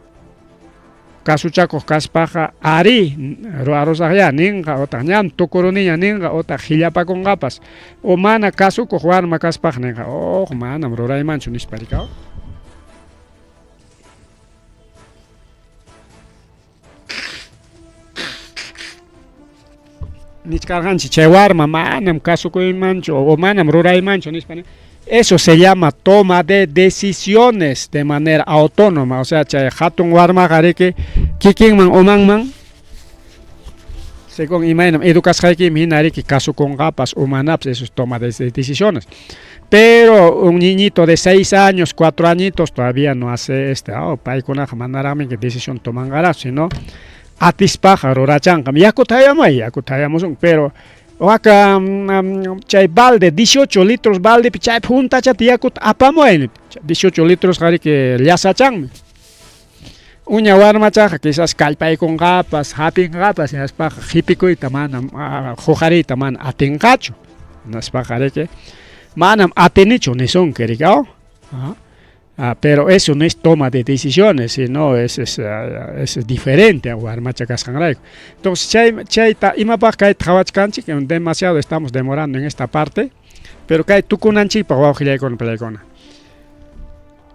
kasuchakuq kaspaqa ari ruwarusaqya ninqa, otaq ñam tukuruniña ninqa, otaq hillapakunqapas, o mana kasukuq warma kaspaq ninqa, oh, manam ruraymanchu nispa rikaw. Nichkarqanchik chay warma manam kasukuymanchu o manam ruraymanchu nispa. Eso se llama toma de decisiones de manera autónoma, o sea, chay hatun warmaqa riki kikinman umanman según imaynam educasqaykimi hina riki kasukunqapas umanapas, eso es toma de decisiones. Pero un niñito de 6 años, 4 añitos todavía no hace este, oh, paykunaqa manaraqmi que decisión tomanqaraq, sino atispaqa rurachanqam, yakuta hayamay, yakuta hayamusun, pero waka chay balde, 18 litros balde, chay juntachata yakuta apamuay, 18 litros qariki llasachanmi. Uña warmachaqa quizás kallpaykunqapas, hapinqapas, hinaspaqa qhipikuyta mana, huqariyta mana atinqachu. Nispaqa riki manam atinichu nisunki riki aw. Ah, pero eso no es toma de decisiones, sino es, es, es diferente a warmacha kasqanrayku. Entonces, chay, chayta imapaq kayta qhawachkanchik, demasiado estamos demorando en esta parte, pero kay tukunanchikpaq wawqillaykuna palaykuna.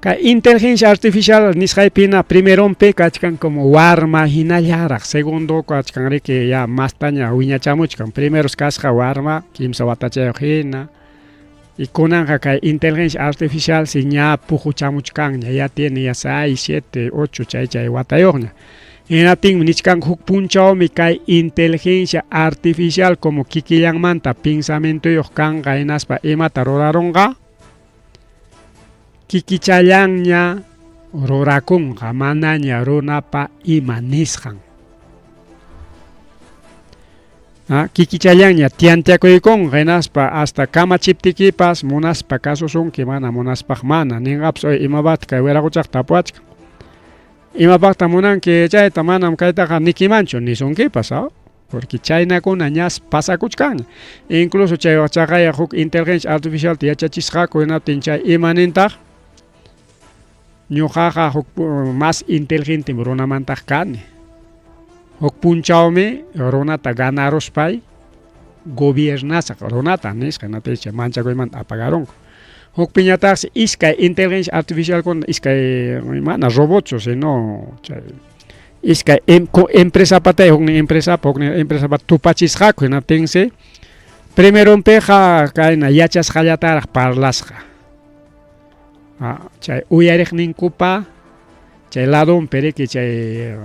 Kay inteligencia artificial nisqaypina primeronpi kachkan como warma hinallaraq, segundo kachkan riki ya mastaña wiñachamuchkan. Primeros kasqa warma kimsa watachayuq hina. Y kunanqa kay inteligencia artificial si ña puquchamuchkanña, ya tiene ya 6, 7, 8 chay chay watayuqña. Hinaptinmi nichkanku huk punchawmi kay inteligencia artificial como kikillanmanta pensamientoyuq kanqa hinaspa imata rurarunqa kikichallanña rurakunqa manaña runapa ima nisqan. Kikichallanña tiantiakuykunqa hinaspa hasta kamachiptikipas munaspa kasusunki mana munaspaq mana ninqapas oye imapaqtaq kay wiraquchaq tapuwachkan imapaqtaq munanki chayta manam kaytaqa nikimanchu nisunkipas porque chaynakuna ñas pasakuchkanña incluso chay chaqaya huk inteligencia artificialta yachachisqaku hinaptin chay ima nintaq ñuqaqa huk más inteligentem runamantaq kani huk punchawmi runata ganaruspay gobiernasaq runata nisqa hinaptinsi manchakuymanta apagarunku hukpiñataqsi iskay inteligencia artificialkuna iskay mana robotchu sino chay iskay empresapatay huknin empresapa huknin empresapa tupachisqaku hinaptinsi primeronpiqa kayna yachasqallataraq parlasqa chay uyariqninkupa chay ladonpi riki chay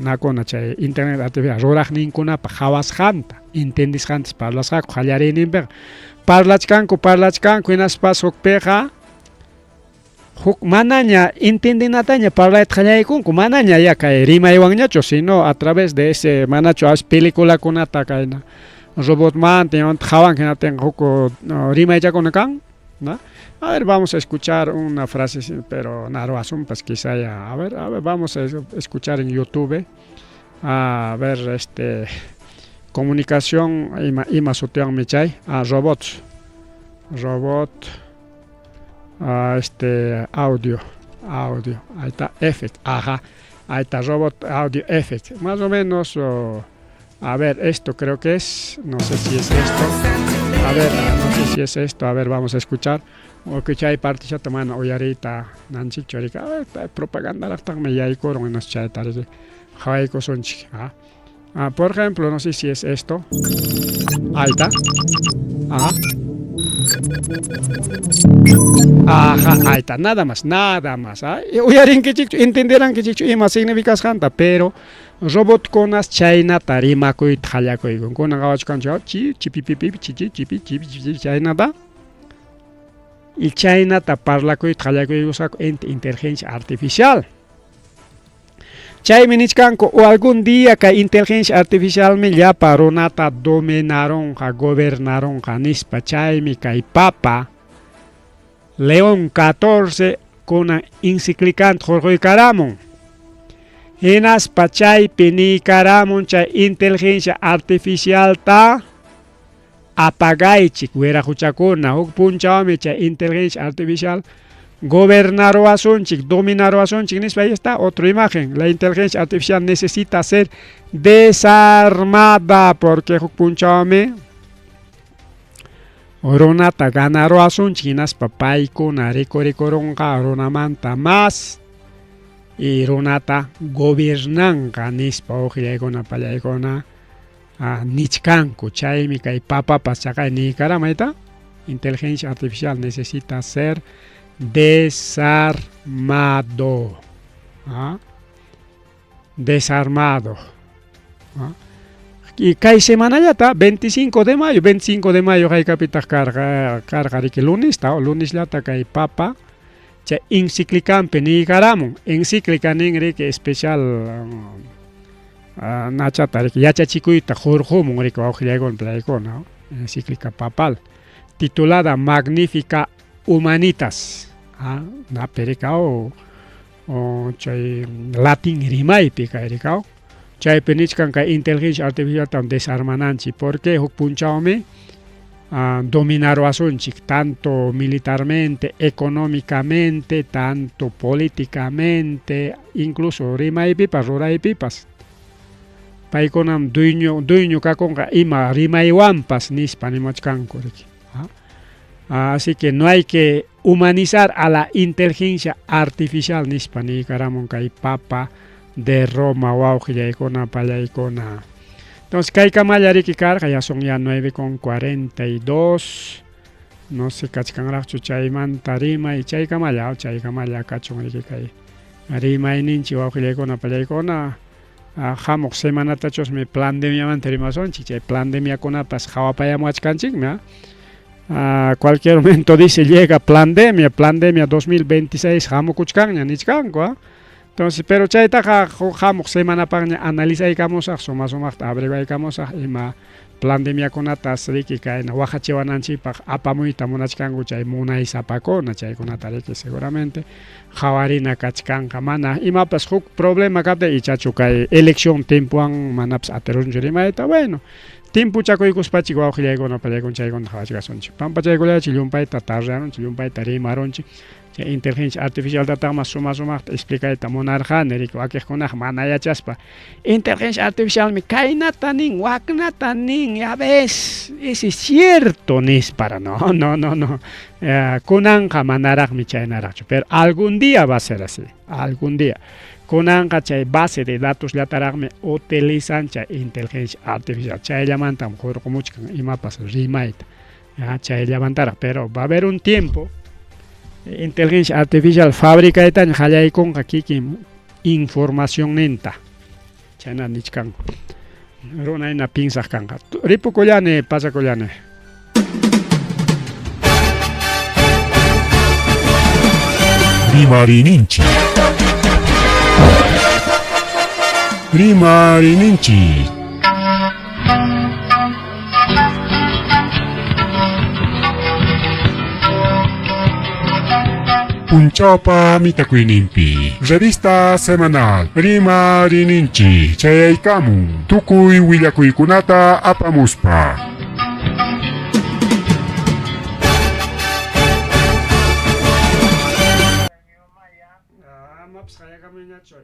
nakuna chay internet artificial ruraqninkunapa qhawasqanta entendisqantas parlasqaku qallariyninpiqa parlachkanku parlachkanku hinaspas hukpiqa huk manaña entendinataña parlayta qallaykunku manaña ya kay rimaywanñachu sino a través de ese manachu as peliculakunata kayna robotmanta imamanta qhawanki hinaptinqa huk rimaychakuna kan ¿no? A ver, vamos a escuchar una frase, pero naruasunpas quizá ya. A ver, vamos a escuchar en YouTube. A ver, comunicación ima ima sutiwanmi chay. Ah, robots. Robot audio, audio. Ahí está, effect. Ajá. Ahí está, robot audio effect. Más o menos, a ver, esto creo que es, no sé si es esto. A ver, no sé si es esto. A ver, vamos a escuchar. O que chay partichata mana uyariyta nanchikchu riki. A ver, propagandaraqtaqmi yaykurun hinaspa chayta riki qhawaykusunchik. Ah, por ejemplo, no sé si es esto. Ahí está. Ajá. Ajá, ahí está, nada más, nada más. Uyarinkichikchu, entenderankichikchu ima significasqanta, pero robotkunas chaynata rimakuyta qallakuykun. Kunan qhawachkanchik chi chipipipi chichi chipi chipi chipi chaynata. Y chaynata parlakuyta qallakuykusqaku ente inteligencia artificial. Chaymi nichkanku o algún día kay inteligencia artificialmi llapa runata dominarunqa, gobernarunqa nispa. Chaymi kay Papa León XIV kunan enciclicanta hurquykaramun. Hinaspa chaypi niykaramun chay inteligencia artificialta apagaychik wiraquchakuna. Huk punchawmi chay inteligencia artificial gobernaruwasunchik, dominaruwasunchik nispa. Ahí está otra imagen. La inteligencia artificial necesita ser desarmada porque huk punchawmi runata ganaruwasunchik hinaspa paykuna rikurikurunqa runamanta más y runata gobiernanqa nispa wawqillaykuna pallaykuna nichkanku. Chaymi kay papapas chaqay niykaramun ahí inteligencia artificial necesita ser desarmado. Desarmado. Y kay semanallata 25 de mayo, 25 de mayo haykapitaq karqa karqa riki lunista, lunisllata kay papa chay enciclicanpi niykaramun. Encíclica nin riki especial nachata riki yachachikuyta hurqumun riki wawqillaykuna pallaykuna, encíclica papal titulada Magnifica Humanitas. Napi rikaw chay latín rimaypi kay rikaw. Chaypi nichkan kay inteligencia artificialta desarmananchik porque huk punchawmi Dominaruwasunchik tanto militarmente, económicamente, tanto políticamente, incluso rimaypipas, ruraypipas. Paykunam dueño dueño kakunqa ima rimaywanpas nispa nimuchkanku riki. Así que no hay que humanizar a la inteligencia artificial nispa niykaramun kay Papa de Roma wawqillaykuna pallaykuna. Entonces kaykamalla riki karqa, ya son ya 9:42, no sé kachkanraqchu chaymanta rimay, chaykamalla chaykamalla kachun riki kay rimayninchik wawqillaykuna pallaykuna. Hamuq semanatachusmi plandemiamanta rimasunchik, chay plandemiakunapas hawapayamuwachkanchikmi. Cualquier momento dice llega pandemia, pandemia 2026 hamukuchkanña nichkanku. Entonces, pero chaytaqa hamuq semanapaqña analizaykamusaq, suma sumaqta averiguaykamusaq ima pandemiakunatas riki kayna waqachiwananchikpaq apamuyta munachkanku chay munaysapakuna, chaykunata riki seguramente hawarina kachkanqa. Mana imapas huk problema kaptin ichachu kay elección tiempowan manapas atirunchu rimayta, bueno, timpuchakuykuspachik wawqillaykuna pallaykuna chaykuna hawachkasunchik. Pampachaykullaychik llumpayta tardearunchik, llumpayta rimarunchik. Chay inteligencia artificialtataqmas suma sumaqta explicayta munarqani riki, wakiqkunaqa mana yachaspa inteligencia artificialmi kaynata nin, waknata nin, ya ves, ese es cierto nispara. No, no, no, no, kunanqa manaraqmi chaynaraqchu, pero algún día va a ser así, algún día. Kunanqa chay base de datos llataraqmi utilizan chay inteligencia artificial, chayllamantam hurqumuchkan imapas rimayta, chayllamantaraq, pero va a haber un tiempo inteligencia artificial fabricaytaña qallaykunqa kikin informacionninta, chayna nichkanku, runa hina pinsaq kanqa. Ripukullani, pasakullani. Rimayninchik. Rimayninchik. Punchawpa mitakuyninpi revista semanal Rimayninchik chayaykamun tukuy willakuykunata apamuspa. Mapas qayakamuñachu.